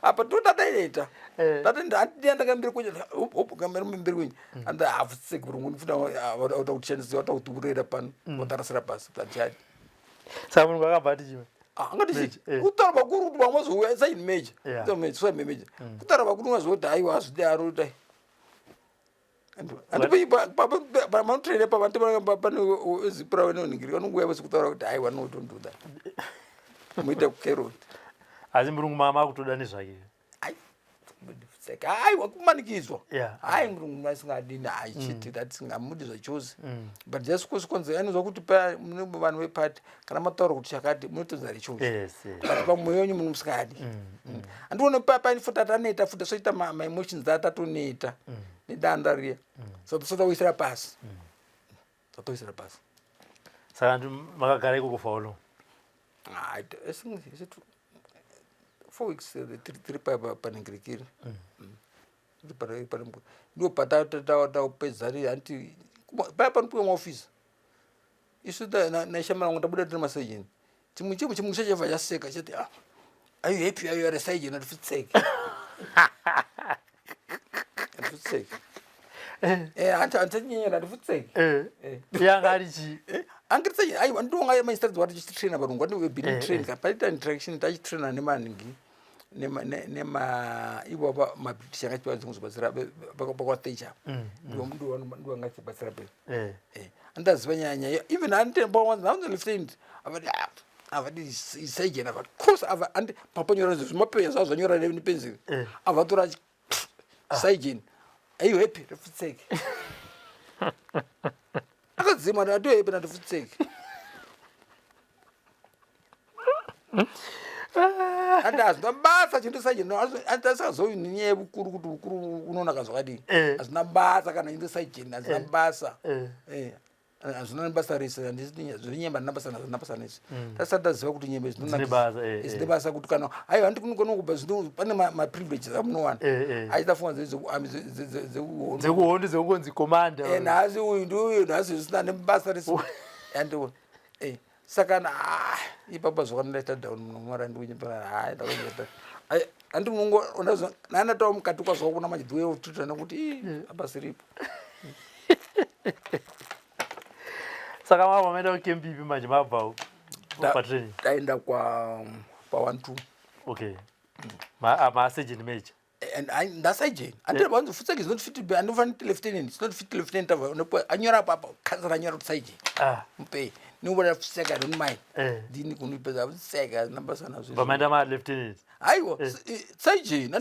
apa totataita. Tati ndakambiri kwenye mberi kwenye anda afutseke murungu futa auta kutishandisa auta kutiurera pano watarasira pasi tachadi. Saka munhu akabva ati chimwe? Angati Major, chii kutaura vakuru kuti vamwe vazouya saini meja Yeah. saini meja kutaura vakuru vazoti haiwa hazvidaro tai. Pamanotraina pane zipura vanoningirika vanonguya vose kutaura kuti haiwa, no, don't do that, muita kukerot. Asi murungu mama akutoda nezvake? Aiwa, kumanikidzwa. Hai, murungu asingadini, hai chiti tisingamudi zvachose, but just kusikonzi anozwa kuti mune vanhu vepati, kana mataura kuti chakati, munotonza rechocho, but pamwoyo wenyu muno musingadi. Handione paini futi ataneta futi, soita maemotions atatoneta nedanda riya, so sotawisira pasi, sotawisira pasi. Saka makagara ikoko for how long? I think, is it 4 weeks? Tiri paningirikiri, ndo pataupedza. Hanti paya panopiwa maofisa, isu naishamara wangu tabuda tiri masergeant. Chimwe chimwe chimwe chachabva chaseka chati, "Ah, are you happy? Are you a sergeant?" Atifutseke, atifutseke. Hanti anyenyera, atifutseke. Yanga ari chii? Angiri sergeant. Aiwa, ndonga mainstructor wati tichitraina varungu, ati we've been trained, paita interaction, tachitraina nemaningi nema ivo maBritish anga chibatsira vakwatecha, ndivo anga chibatsira pe. Andaziva nyaya nyaya even anzi lieutenant, avati avati sergeant, avati course ava andi papanyora zvimapeya zvavo zvanyora nepenziri, avatora sergeant, "Are you happy?" Refutseke. Akadzima, "Ati happy?" Natifutseke. Andi hazvina basa chinhu sergeant, andi asikazovi nenyaya yevukuru, kuti ukuru unonaka zvakadini. Hazvina basa kana into sergeant, hazvina basa. Hazvina basa rese. Zvenyemba handina basa nazvo, handina basa nezvo. Tasati taziva kuti nyembe Dzine basa, dzine basa, kuti kana aiwa handi kunobva zvino pane maprivileges amunowana. Aita funga dzekuhondo. Dzekuhondo, dzekungonzi commander. Nhasi uyu ndiuyu, nhasi zvisina nebasa rese, andiona. Saka ipapa zvakandaita down munomara ndikunyepa, hai, ndakanyeta handi munongo nanatawo mukati kwazwa kuna manje the way of treatment nekuti ii, hapasiripo. Saka mabva maenda kucamp ipi manje mabva patraining? Taenda kwa pa 12. Okay, masergeant major? And ndasergeant, andiri vanzi futseke is not fit to be, andofana kuti lieutenant, it's not fit to lieutenant. Anyora apa apa kansela anyora kuti sergeant mupei ningobona futseke, I don't mind. Ndini kunipedza futseke, hazina basa nazvo. Pamaenda malieutenant? Aiwa, sergeant.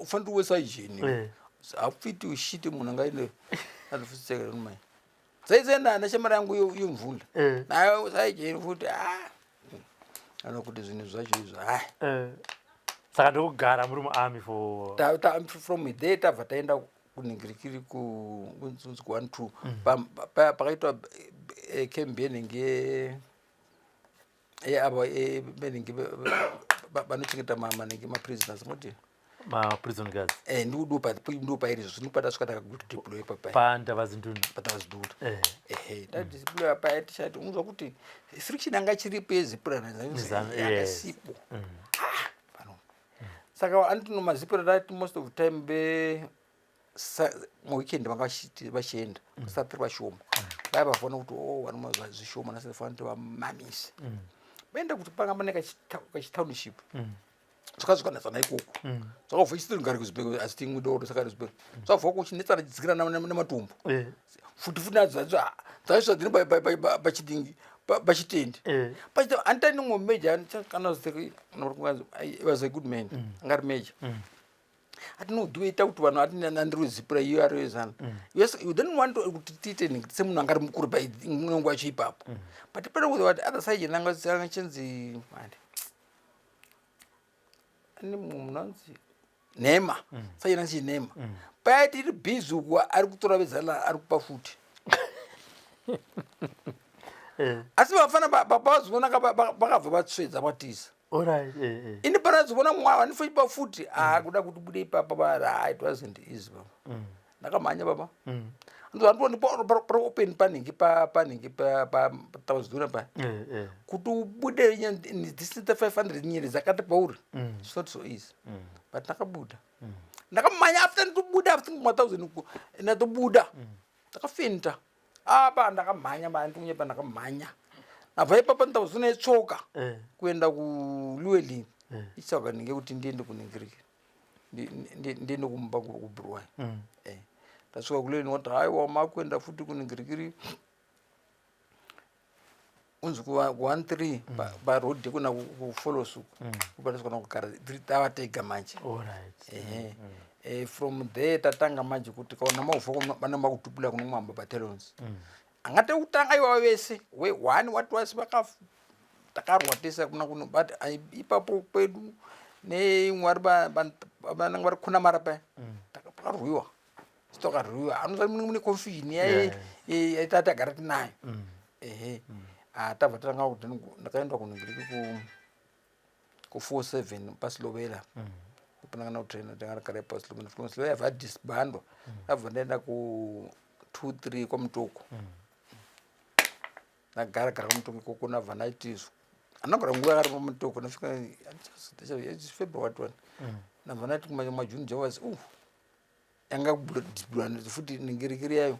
Ufanira uwe sergeant. Hafiti ushiti munhu angaende ati futseke, I don't mind. Saizenda ndashamari yangu yomvula nayo sergeant futi, ah, anokuti zvinhu zvacho izvo, hai. Saka ndokugara muri muarmy for From there tabva taenda kuningirikiri kunzi ku 12, pakaitwa camp yenenge yeava venenge vanochengeta manenge maprisoners moti. Maprison guards. Ndo pairi izvo zvino patasvika takadeploy papai. Pandavazinduna. Patavazinduna. Ehe, tadeploy paya, tichati unzwa kuti friction anga chiripo yeZIPRA. Nezanu, yes. Yakasipo pano. Saka andino maZIPRA tati most of the time be muweekend vanga vachienda kusati tiri vashoma, vaya vafona kuti o vanoma zvishoma nasifana kuti vamamise vaenda kuti panga pane kachitownship, zvakazvikanetsana ikoko, zvakabva chitirigari kuzibheko asi timwe doro, saka rizibheko zvabva kuchinetsana chidzikira nematombo futi futi nadzo dzaisva dziri pachidingi pachitendi. Anditani mumwe major kana was a good man, angari major, ati no, kuti vanhu ati nandiri ZIPRA iyo ari wezana. Yes, you don't want kuti tiite nhingi semunhu angari mukuru painongo yacho ipapo, but pane kuti what other side nanga chinzi andi ane mumwe munhu anzi Nhema, sajena chi Nhema, paya tiri busy uku ari kutora vezana ari kupa futi. Asi vafana pavazoona vakabva vatsvedza vatiza. Alright, Ini panazovona mwa vanifochipa futi kuda kuti bude ipapa va, it wasn't easy, baba. Ndakamhanya, baba. Andoni open panhingi panhingi patawazidura pa kuti ubude distance 500 nyere dzakati pauri. It's not so easy, but ndakabuda, ndakamhanya. After nditobuda, after ma1000 ndatobuda, ndakafenta apa, ndakamhanya ma ndikunyepa, ndakamhanya nabva ipapa ndawazona yetsoka kuenda kuLewelynn, ichitsvaga ndinge kuti ndiende kuningiriki, ndiende kumba kuBuruwayo. Tasvika kuleni wati haiwa, makuenda futi kuningirikiri unzi kuva 13 paroad kuna kuFalls uku, kupatasvika kugara tava tega manje. Ehe. From there tatanga manje kuti kaona mauvha vana makutupula kuno mwamba battalions angate kutanga iwava vese we one what was vaka takarwa tese kuna kuno, but ipapo kwedu neimwe vari vanenge vari khuna mara paya pakarwiwa, sitokarwiwa anoza mune confusion yaita tagara tinayo. Ehe. Ah, tabva tatanga kuti ndakaendwa kuningiriki ku 47 paSilobela panangana kutraina, tanga paSilobela. From Silobela yabva disbandwa, abva ndaenda ku 23 kwaMutoko. Ndagara gara kwaMutoko ikoko, nabva ndaiti andagara nguva yakari paMutoko, ndasvika February 1, nabva ndati maJune javasi yanga disbandwa futi ningirikiri yayo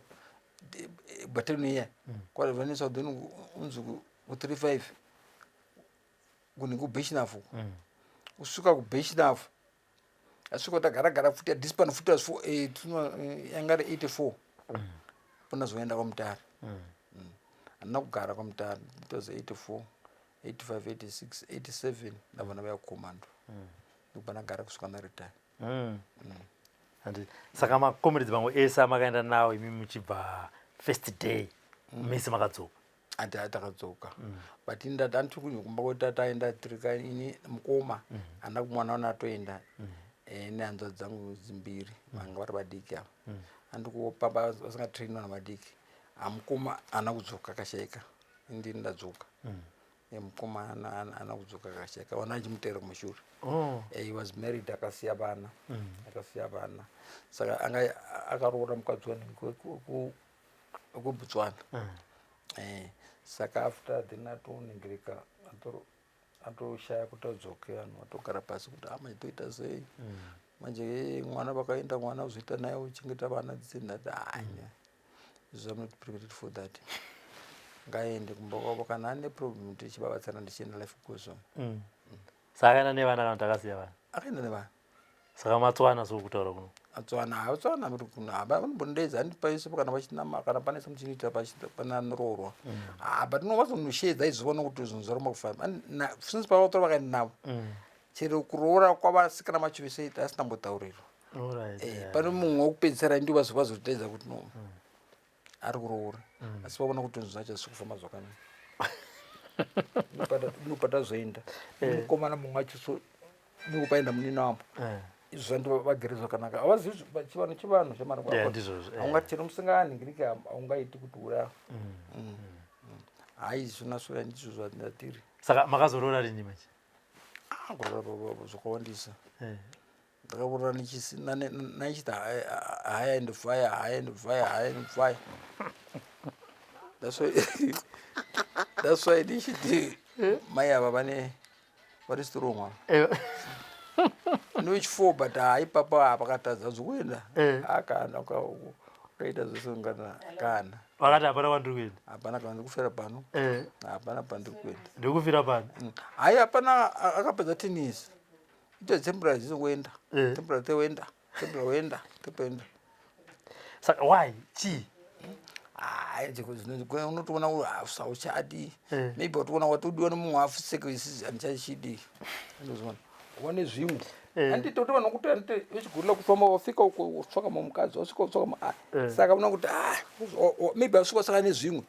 battalion iya kwabva then unzi ku 35 kuni kuBirchenough, kusvika kuBirchenough, asvika tagara gara futi yadisband futi yanga ri 84 ponazoenda kwaMutare. Handina kugara kwaMutare. It was 84, 85, 86, 87, ndabva ndauya kucommando, ndikubva ndagara kusvika ndaretire. Handi saka macomrades mamwe ese amakaenda nawo imi muchibva first day, mese makadzoka? Ati takadzoka, but indati anditi kumba kwedu taenda tirika ini mukoma handa kumwana wana atoenda nehanzvadzi dzangu dzimbiri vanga vari vadiki ava, andikuopa vasingatraini vana vadiki. Hamukoma haana kudzoka, akashaika. Indini ndadzoka. Mukoma haana kudzoka, akashaika, vana achimuteera kumashure. Oh. He was married, akasiya vana, akasiya vana. Saka anga akaroora mukadzi wekuBotswana. Saka after then atoningirika atoshaya kuti adzoke, vanhu vatogara pasi kuti manje toita sei manje? Mwana vakaenda, mwana uzoita naye uchengeta vana dzindati anya izvo, I'm not prepared for that. Ngaende kumba kwavo, kana ane problem tichivabatsira, ndichienda, life goes on. Saka akaenda nevana kana kuti akasiya vana? Akaenda nevana. Saka matswana sokutaura kuno? Atswana, atswana muri kuno vanombondedza handipaise kana vachinama kana pane something pananoroorwa. Ah, but no vazonoshedza izvona kuti zvinhu zvaramba kufamba since pavatora vakaenda navo chero kuroora kwavasikana vacho vese asina mbotaurirwa. Pane mumwe wekupedzisira ndiwo vazotedza kuti no, ari kuroora, asi vaona kuti zvinhu zvacho zvisi kufamba zvakanaka, ndopata zoenda mukomana mumwe wacho, so ndikopaenda munina wambo. Izvo zvanti vagere zvakanaka, havazivi chivanhu, chivanhu chamari. Yeah, ndizvozvo. Haungati chero musinganhingiriki, haungaiti kuti ura hai zvona svoya, ndizvo zvandatiri. Saka makazoroora rini manje? Ah, kurora zvakawandisa. Ndakaroora nachiti hire and fire, hire and fire, hire and fire. That's why ndichiti mai ava vane vari strong ava. Nochi4, but hai papa pakatadza zvokuenda. Akana ukaita zvese ungana kana. Vakati hapana kwandiri kuenda. Hapana kana ndikufira pano. Hapana pandiri kuenda. Ndikufira pano. Hai, hapana. Akapedza 10 years ita temporary dzizokuenda. Temporary tewenda, temporary wenda, temporary. Saka why, chii? Hai, unotoona sauchadi. Maybe watoona watodiwa nemumwe afuseke, isi handichachidi, andozviona wane zvimwe. Handiti kuti vanhu kuti handiti vechigurira kufamba, wafika uko wotsvaka mumukadzi, wasvika wotsvaka saka una kuti ah, maybe asvika saka nezvimwe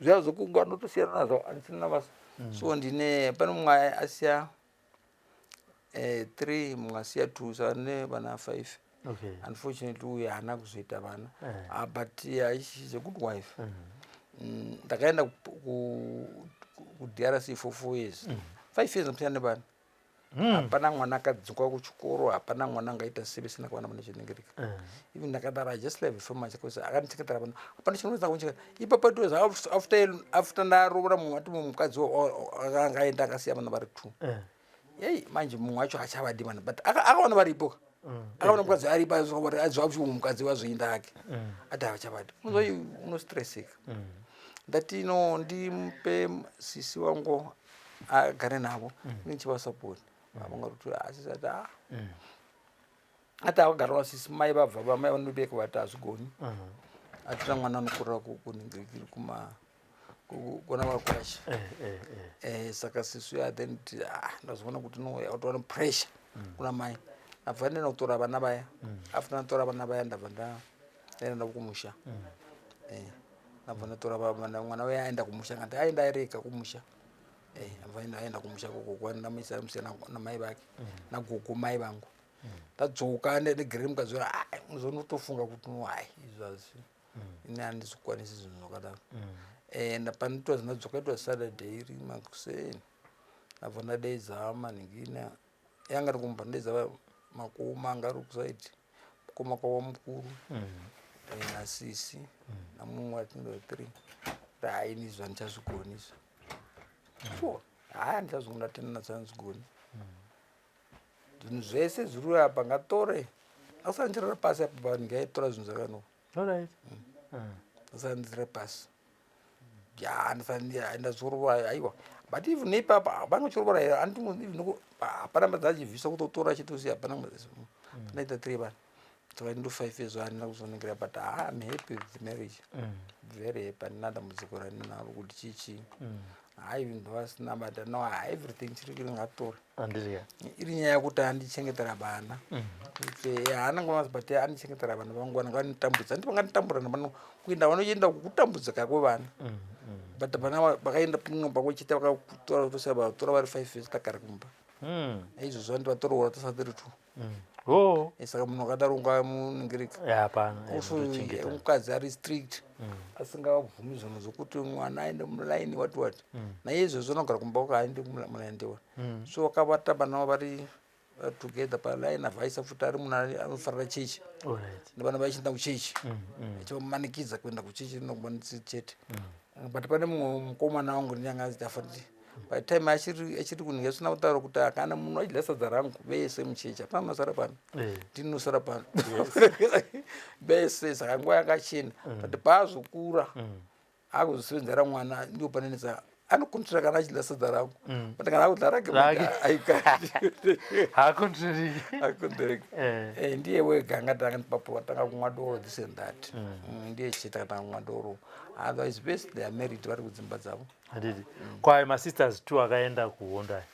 zviya zvokunga ndotosiyana nazvo, handisina basa. So ndine pane mumwe asiya three, mumwe asiya two, saka ndine vana five. Unfortunately uyu haana kuzoita vana. Ah, but yeah, she's a good wife. Ndakaenda kuDRC for 4 years, 5 years, ndapsiyana nevana. Hapana mwana akadzingwa kuchikoro, hapana mwana angaita sevesina kuvana mune chinengirika. Even ndakadaro, I just love so much because akandichengetera vana, hapana chinoza kunchengeta ipapo. It was after ndaroora mumwe ati mumwe mukadzi angaenda akasiya vana vari two. Yei manje mumwe wacho achavadi vana, but akaona varipo, akaona mukadzi aripo, aziva kuti mukadzi wazoinda ake, ati havachavadi. Unozwa unostresseka. Ndati no, ndimupe sisi wangu agare navo, ndichivasapoti vamwe kuti asisi ati ah. Ati akagara vasisi mai vabva vamai vanobeka vati hazvigoni. Atina mwana anokurira kuningirikiri kuma kuna vakwasha. Saka sisu ya then ah, ndazoona kuti no, yakutowana pressure kuna mai. Ndabva ndaenda kutora vana vaya. After ndatora vana vaya, ndabva ndaenda navo kumusha. Ndabva ndatora mwana uya aenda kumusha, ngati aenda arega kumusha. Abva aenda kumusha koko ndamuisa musiya namai vake nagogo mai vangu. Ndadzoka negere mukadzi uya, unozonotofunga kuti no, hai, izvi hazvi ini handizokwanisi zvinhu zvakadaro. Panitoa ndadzoka, itwa Saturday iri makuseni, ndabva ndadeedza manhingina yanga ri kumba, ndadeedza makoma anga ari kusaidi, mukoma kwava mukuru nasisi namumwe atindo three. Hai, ini izvi handichazvigoni izvi, sure, hai, handichazvigoni, ndatenda nachanzvigoni zvinhu zvese zviri apa, ngatore asandirara pasi apa, vanhu ngaitora zvinhu zvakanaka. Asandirara pasi ya, ndazorova, aiwa, but even neipapa vangochirova here, even hapana madzachibvisa kutotora chitosiya, hapana. Panaita three vanhu, saka ndo 5 years handina kuzonongera, but ah, I'm happy with the marriage, very happy. Handina dambudziko randinaro kuti chichi, hai, even though asina, but no, everything chiri kiri ngatore. Andiriya. Iri nyaya yekuti andichengetera vana, kuti haana nguva, but andichengetera vana vangu. Vana vanitambudza, handi vanganditambura navano kuenda vanoenda kutambudzika kwevana, but vana vakaenda pamwe pamwe chete, vakatora tose, vatora vari 5 years, tagara kumba. Naizvozvo handi vatoroora tosati tiri two. Oh. Saka munhu akadaro ungamuningirika? Ya, hapana. Also mutochengeta. Mukadzi ari strict, asingabvumi zvinhu zvokuti mwana aende mulaini, wati wati naiye izvozvo anogara kumba kwake, aende mulaini ndewa. So wakabata vana vari together palaini, avhaisa futi ari munhu anofarira chechi. Nevana vachienda kuchechi, achivamanikidza kuenda kuchechi nokumanisi chete. But pane mumwe mukomana wangu ndinyanga afaniti by time achiri kuninga sina kutaura kuti akana munhu achidya sadza rangu, vese muchechi hapana unosara pano. Ndinosara pano vese, saka nguva yakachena. But paazokura akuzosevenzera mwana, ndipo panenetsa anokontrora kana achidya sadza rangu, but kana akudya rake Rake. aikati. Hakontroriki. Akontroreki. Ndiye wega angati angandipapo vatanga kumwa doro, this and that. Ndiye chete akatanga kumwa doro, otherwise best they are married, vari kudzimba dzavo. Handiti kwai masisters two akaenda kuhondo aya?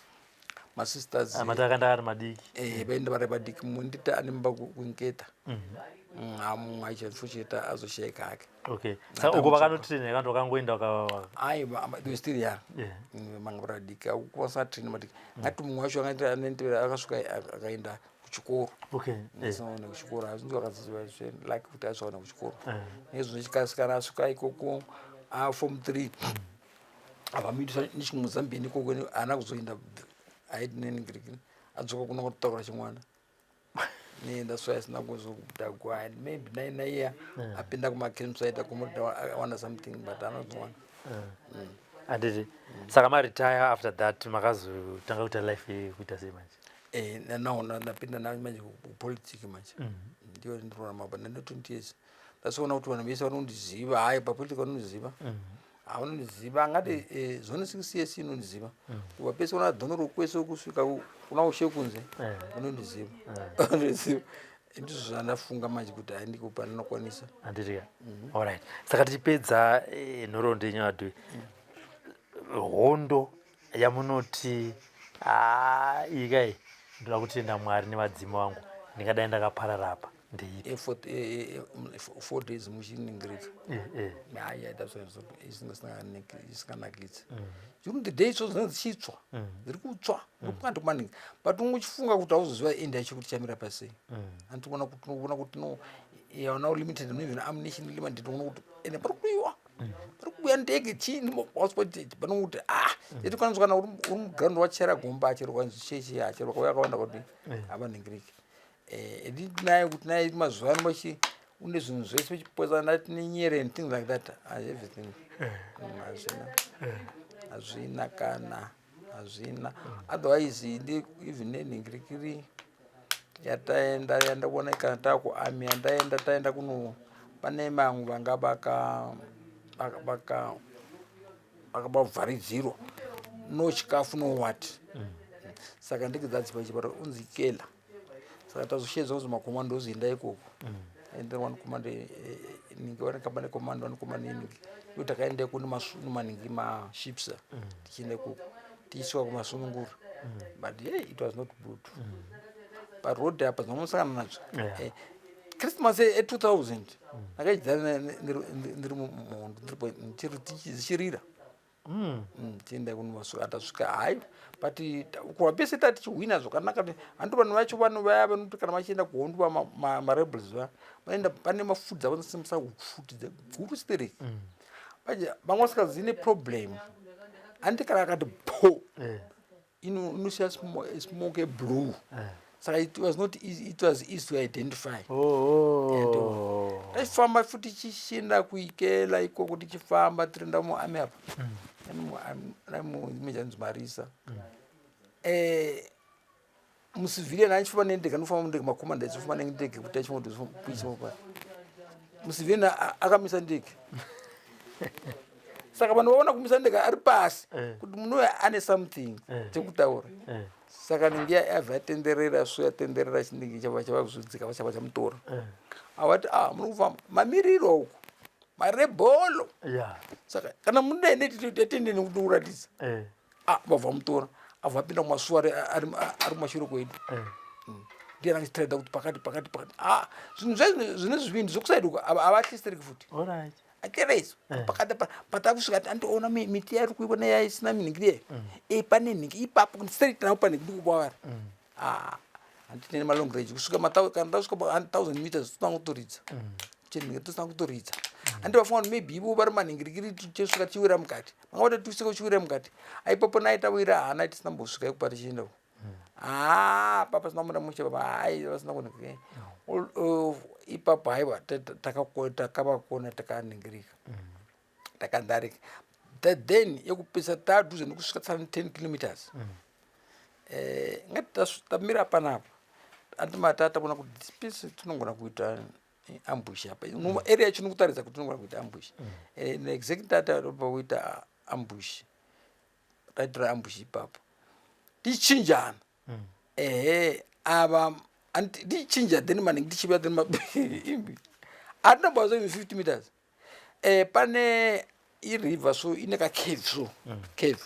Masisters. Amati akaenda ari madiki. Vaenda vari vadiki. Mumwe nditi ane mumba kunketa, mumwe achifucheta azoshayika hake. Okay, saka uko vakanotraina kandi vakangoenda Aiwa, they were still young. Manga vari vadiki, akukwasa train madiki ngati mumwe wacho angaita anendevera akasvika akaenda kuchikoro. Asaona kuchikoro, hazvinzi vakadzidzwa like kuti asvikaona kuchikoro. Nezvino chikasikana asvika ikoko aform three, avamuitisa nechimuzambini ikoko, haana kuzoenda aiti neningirikini, adzoka kuno kutotakura chimwana nenda, so asina kuzodhagwa. And maybe nai naiya apinda kumacamps aita awana something, but anozowana. Handiti saka maretire, after that makazotanga kuita life kuita sei manje? Now ndapinda na manje kupolitiki manje, ndiyo ndinorarama pa ndine 20 years. Ndasoona kuti vanhu vese vanondiziva, hayi, papolitiki vanondiziva, havanondiziva angati zone 6 years inondiziva kubva pese kuna dhonoro kwese kusvika kuna ushe kunze. Vanondiziva, vanondiziva. Ndizvo zvandafunga manje kuti hai, ndiko pandinokwanisa. Handiti ka, alright, saka tichipedza nhoroondo yenyu adui, hondo yamunoti, "Ah, iyi kai, ndoda kutenda Mwari nevadzimu vangu, ndingadai ndakaparara apa," ndeipi? 4 days muchiningirika. Hayi, yaita isinganakidzi. During the day so dzinenge dzichitswa, dziri kutswa ndokukandi kumaningi, but ungochifunga kuti hauzoziva end yacho kuti chamira pasei. Andikuona kuti unoona kuti no, you are now limited, even ammunition limited. Unoona kuti ende pari kudiwa, pari kubuya ndege chii, panokuti ah, yetikwanisa kana uri muground wachera gomba, chero kwanzi chechi, chero vakauya vakawanda kuti havaningiriki. Naye kuti naye mazuva ano vachi une zvinhu zvese vachipoza ndati nenyere and things like that. Ah, everything hazvina, hazvina kana hazvina. Otherwise ndi even nenhingirikiri yataenda, yandaona kana taakuarmy, yandaenda, taenda kuno, pane mamwe vanga vaka vakabavharidzirwa, no chikafu, no what. Saka ndege dzadzipa chiparo unzi kela. Saka tazoshedzwa kunzi makomando ozoenda ikoko. And then one command, ningi one company command, one command ningi. Ndo takaenda iko nemaningi maships, tichienda ikoko, tichisuka kumasunungura. But yeah, it was not good paroad apa zvinomusangana nadzo. Christmas e2000 ndakaidzana ndiri muhondo, ndichirira. Tienda kunomasuka, tasvika hayi, but kurwa pese tatichihwina zvakanaka. Handi vanhu vacho vanhu vaya vanoti kana vachienda kuhondo, marebels va vanoenda pane mafudzi avanosimusa, futi guru stereki. Manje vamwe vasingazivi neproblem, handi kana akati po, inosiya smoke eblue. Saka it was not easy, it was easy to identify. Taifamba futi tichienda kuikela ikoko, tichifamba tirienda muarmy apa mechanzi Marisa. Mucivilian achifamba nendege, anofamba mundege, makomanda achifamba nendege kuti achifamba. Mucivilian akamisa ndege, saka vanhu vaona kumisa ndege ari pasi kuti munhu ane something chekutaura. Saka ninge yabva yatenderera so, yatenderera chinenge chava chava kuzodzika, chava chamutora. Avati, "A muri kufamba mamiriro uku marebholo." Saka kana munene tende nekuti kuratidza. Ah, vabva mutora, abva apinda mumasuwa ari kumashure kwedu. Ndiye anachitaridza kuti pakati, pakati, pakati. Ah, zvinhu zvine zvivindi zvokusaidi uko havahlistereki futi. Atereso pakati patakusvika, andiona miti yari kuiona yaisina minhingiri ye, pane nhingi ipapo straight napo pane ndikupavari. Ah, handitine malong range kusvika kana tasvika 1000 meters tosina kutoridza chinhingi, tosina kutoridza. Handi vafunga kuti maybe ivo vari manhingirikiri, tichesvika tichiwira mukati, mangavati tisvika uchiwira mukati aipapo nai tawira hana tisina mbosvika ikupa tichienda uko. Haa, papa sina kumira mushe papa, hai, vasina kunhingi ipapo. Haiwa, takavakona, takaningirika, takandarika. Then yekupisa tadhuze nekusvika tsana 10 kilometers, ngati tamira panapa, andimata taona kuti this place tinogona kuita ambush apa. Area yacho inokutaridza kuti tinogona kuita ambush. Exactly tataropa kuita ambush, taitira ambush ipapo tichinjana. Ehe, ava tichinja then maningi tichiuya, then imbi atinobva imi 50 meters, pane iriver so, ine kacave so, cave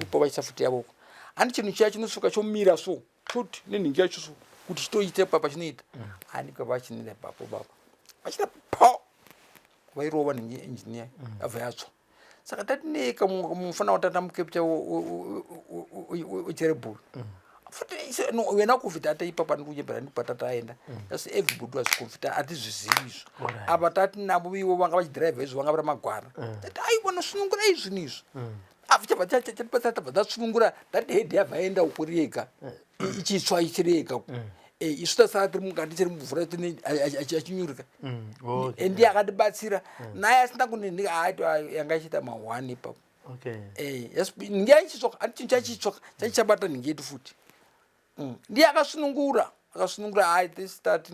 ipo vachiisa futi yavoko. Handi chinhu chiya chinosuka chomira so, choti nenhingi yacho so kuti chitoite papa chinoita handika vachinira ipapo baba vachita po, vairova nhingi engineer yabva yatsva. Saka tatineka mufana watata mucapture wecherebhuru futi wena kufita ata ipapa ndikunyembera ndipata taenda asi everybody was confident, hatizvizivi izvo. Apa tati navo ivo vanga vachidhiraivha izvo, vanga vari magwara. Tati aiwa, nosunungura izvi nizvo chabva chatibata, tabva tasunungura that head, yabva yaenda uko rega ichitsva ichiri yega. Isu tasara tiri mukati tiri mumvura achinyurika. Ndiye akatibatsira naye asina kunini yanga ichiita mahwani ipapo. Nhingi yaichitsvoka, ati chinhu chachitsvoka chachichabata nhingi yedu futi. Ndiye akasunungura, akasunungura. Hai, this start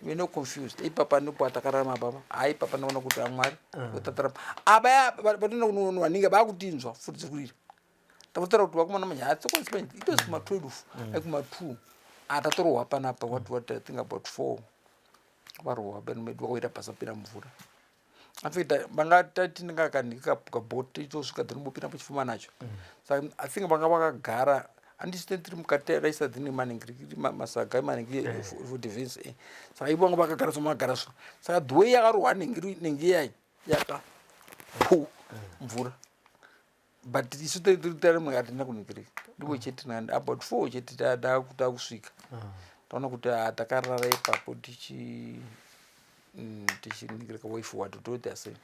we no confused ipapa ndipo atakararama papa. Hai, ipapa ndaona kuti amwari tatarama aba vatinoenda kunowaninga vakutinzwa futi dzekurira. Takutaura kuti vakomana manje hatokwanisi manje, it was kuma 12 ai kuma 2 atatorohwa panapa. What I think about four varohwa benu medu vakaita basa pina mvura. Afita vanga tatinga kanhika kabhoti tichosvika dzinobopinda pachifuma nacho. Saka I think vanga vakagara, handisi tiri mukati raisa dzine maningi masaga maningi for defense. Saka ivo vanga vakagara so, makagara so. Saka the way yakarohwa nhingi yayi yaka pu mvura, but isu tari mukati nakunhingirika ndiko chete about four chete takusvika, taona kuti takarara ipapo tichi tichiningirika way forward toita sei.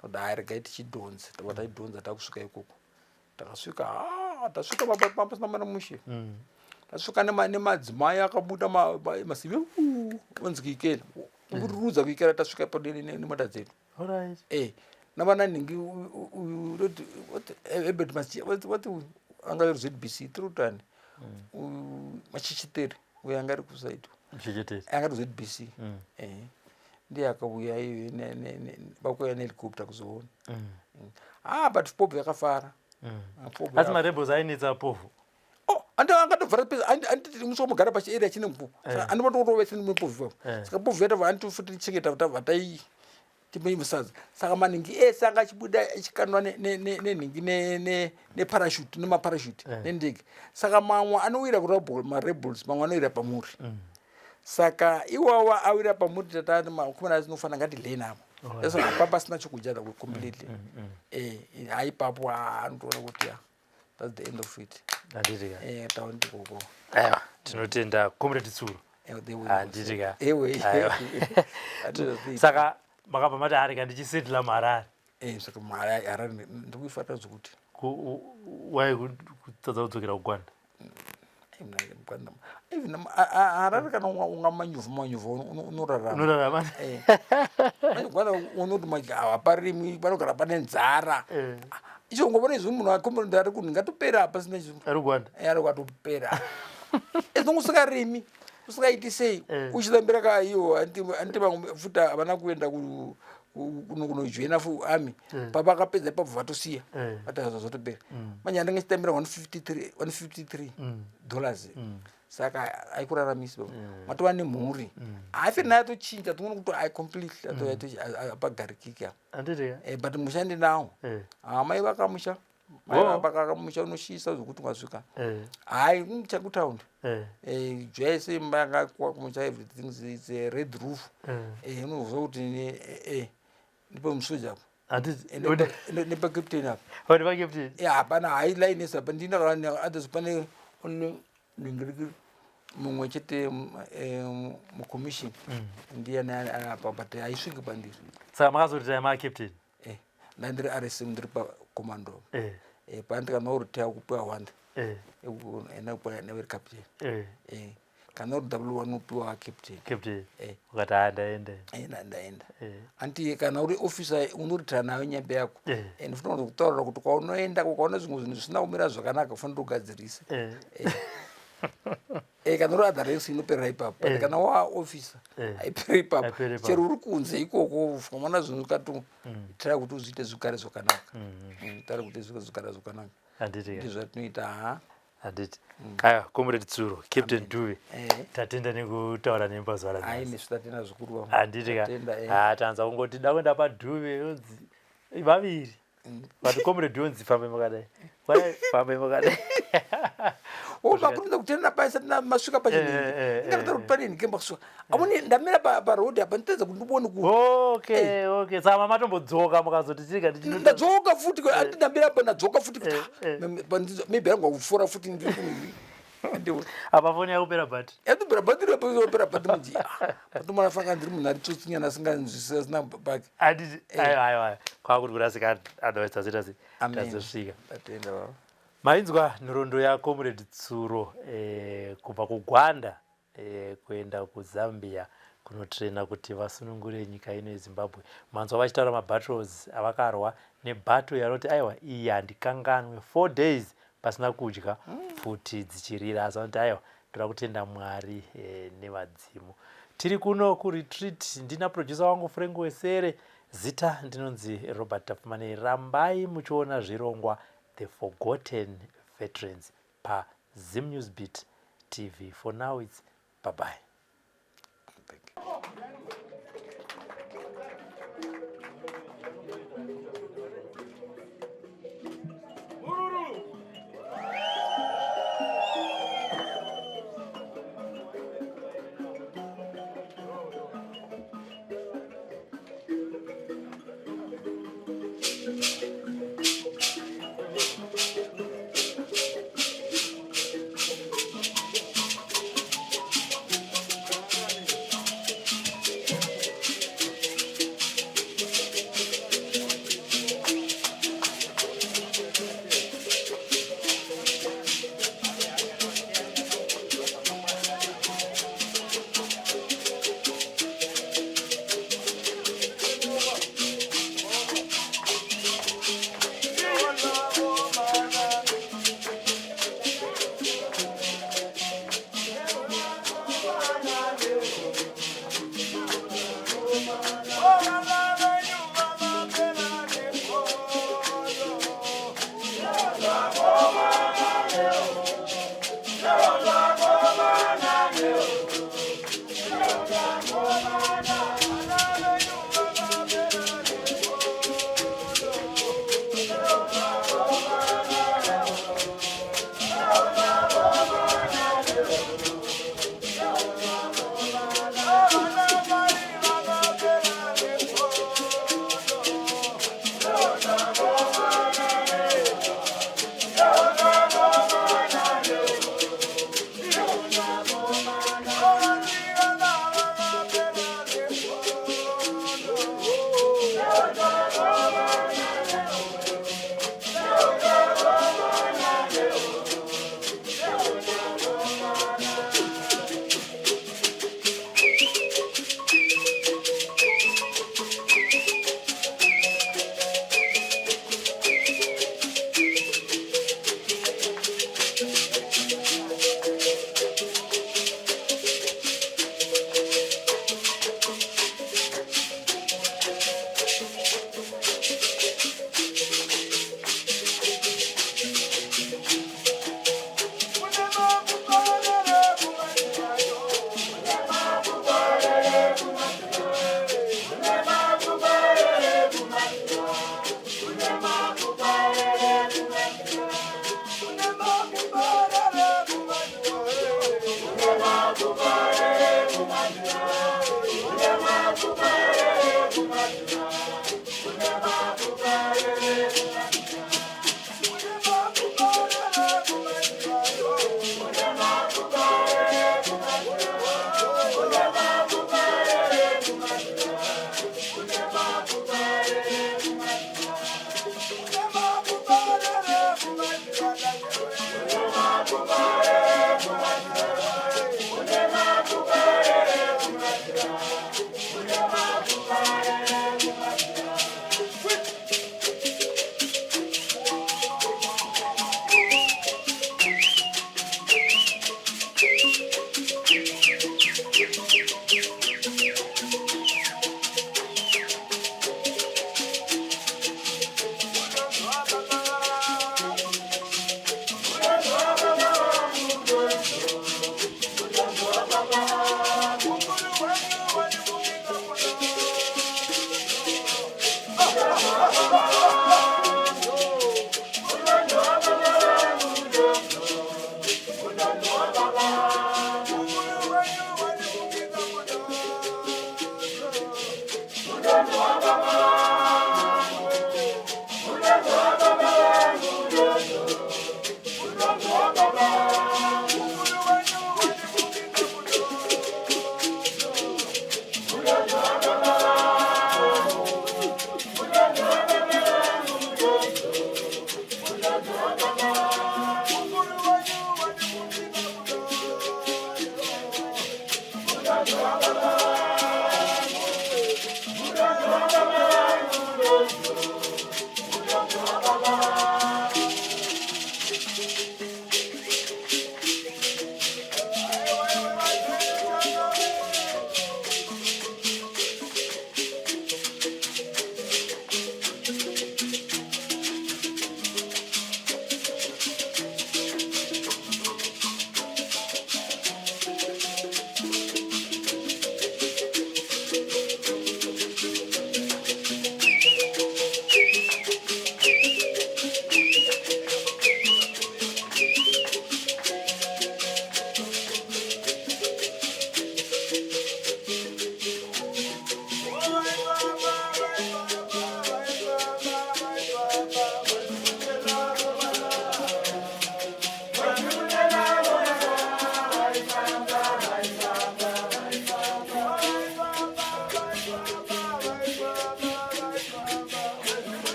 Toda hai, regai tichidhonza, tabva taidhonza takusvika ikoko. Takasvika, tasvika pasina mana mushe. Tasvika nemadzimai akabuda masivi onzi kuikela kururudza kuikela, tasvika ipapo nemota dzedu. Navana nhingi Herbert wati anga ari ZBC tirutani machichiteri uyo anga ari kusaidi anga ari ZBC. Ndiye akauya iyoyo, vakuuya nehelicopter kuzoona. Ah, but povho yakafara. Asi marebels ainetsa povho. Oh, andi angatovhara pesa anditi musi wamugara pachiarea chine mvumo eh. andivatorovese nepovhu ipapo eh. saka povhu yatava anditofuti tichengeta tava tai timusadza saka maningi ese anga achibuda achikanwa nenhingi neparashute nemaparashute eh. nendege saka mamwe anowira kumarebels mamwe anowira pamuri mm. Saka iwawa awira pamuri tata makomana asinofana ngati lane apo. That's why apa pasina chokudya that completely. Mm, mm, mm. Eh, haipapo anotoona kuti ya. That's the end of it. Handiti ka. Eh, taundi koko. Aiwa, tinotenda comrade Tsuro. Handiti ka. Ewe. Saka makabva mati arega ndichisetla muHarare. Eh, saka muHarare Harare ndikuifarira zvekuti. Why kutadza kudzokera kuGwanda? Even harare kana unga manyuvha manyuvha unorarama unorarama eh. Gwanda unoti haparimwi panogara pane nzara eh. Icho ungobona izvi munhu akomborenda ari kunhu ngatopera apa sina ari gwanda eh, ari kwatopera ezvinonge usingarimi usingaiti sei uchitambira ka iwo anti vamwe futi havana kuenda kunojoina fu army eh. pavakapedza ipapo vatosiya eh. vati zvazotopera mm. manje andinge chitambira 153 153 mm. dollars mm. Saka aikuraramisi baba matova nemhuri haife naye atochinja tinoona kuti i completely apagarikiki apa eh, but musha ndinawo amai vakamusha vakamusha unoshisa zvekuti ungasvika hayi kumucha kutaundi zvese imba yakakwa kumusha everything is a red roof unozwa kuti ndipo musoja apo nepacaptain apo hapana hai line yese apa ndina others pane only mumwe chete mucommission ndiye apa but haisviki pandiri. Saka makazoritaya macaptain? Ndandiri rsm ndiri pacommando eh. Eh, pandikana uritaya kupiwa wanda eh. Ena neveri captain eh. Kana uri w one upiwa captain. Captain ukati haa ndaenda. Ndaenda anti kana uri officer unoritaya nayo nyembe yako and futi kutaurira kuti kwaunoenda ukaona zvimwe zvinhu zvisina kumira zvakanaka ufanira kugadzirisa. Kana uri other ranks inoperera ipapo but kana waa officer haiperi ipapo chero uri kunze ikoko ukamona zvinhu ukati try kuti uzviite zvigare zvakanaka, try kuti zvigare zvakanaka. Handiti ndizvatinoita ha. Handiti aiwa, comrade Tsuro, Captain Duve, tatenda nekutaura nemba zuva ranhasi. Ai, nesu tatenda zvikuru. Handiti ka ha tanza kungoti da kuenda paDhuve yonzi vaviri but comrade yonzi fambe makadai, fambe makadai. Makurumidza kutenda paisa masvika pachinhu ingataura kuti pane nhike mbasvika amuni ndamira paroad apa nditadza kuti ndibone ku. Okay, saka mamatombodzoka mukazoti chika. Ndadzoka futi andi ndamira apa ndadzoka futi kuti maybe anga kufora futi ndiri apa foni yakupera bhati. Yatopera bhatiri, yapera bhati manje patomara fanga ndiri munhu ari tsotsinyana asinganzwisisi asina pake. Handiti aiwa aiwa, kwakuti kurasika, otherwise tazoita sei, tazosvika. Tatenda baba. Mainzwa nhoroondo yaComrade Tsuro kubva kuGwanda kuenda kuZambia kunotrena kuti vasunungure nyika ino yeZimbabwe. Manzwa vachitaura mabattles avakarwa nebattle yanoti aiwa iyi handikanganwe, 4 days pasina kudya, pfuti dzichirira, asi vanoti aiwa ndoda kutenda Mwari nevadzimu. Tiri kuno kuretreat, ndina producer wangu Frank Wesere, zita ndinonzi Robert Tapfumanei. Rambai muchiona zvirongwa The Forgotten Veterans pa Zim News Beat TV. For now it's bye bye. Thank you.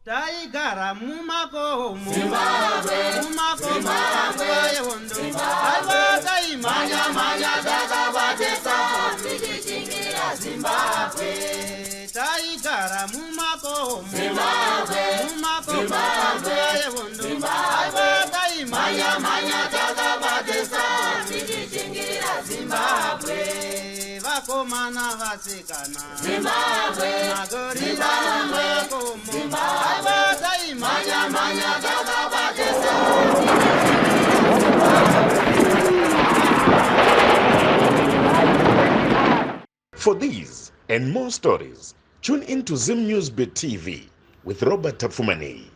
Taigara mumakomo, mumakomo yehondo, aiwa taimhanya mhanya takabatisa tichichingira Zimbabwe. Taigara mumakomo, Zimbabwe, mumakomo yehondo, aiwa taimhanya mhanya takabatisa tichichingira Zimbabwe. Vakomana vasikana, Zimbabwe, magorira mumakomo, aiwa taimhanya mhanya takabatisa. For these and more stories, tune in to Zim News Bit TV with Robert Tapfumaneyi.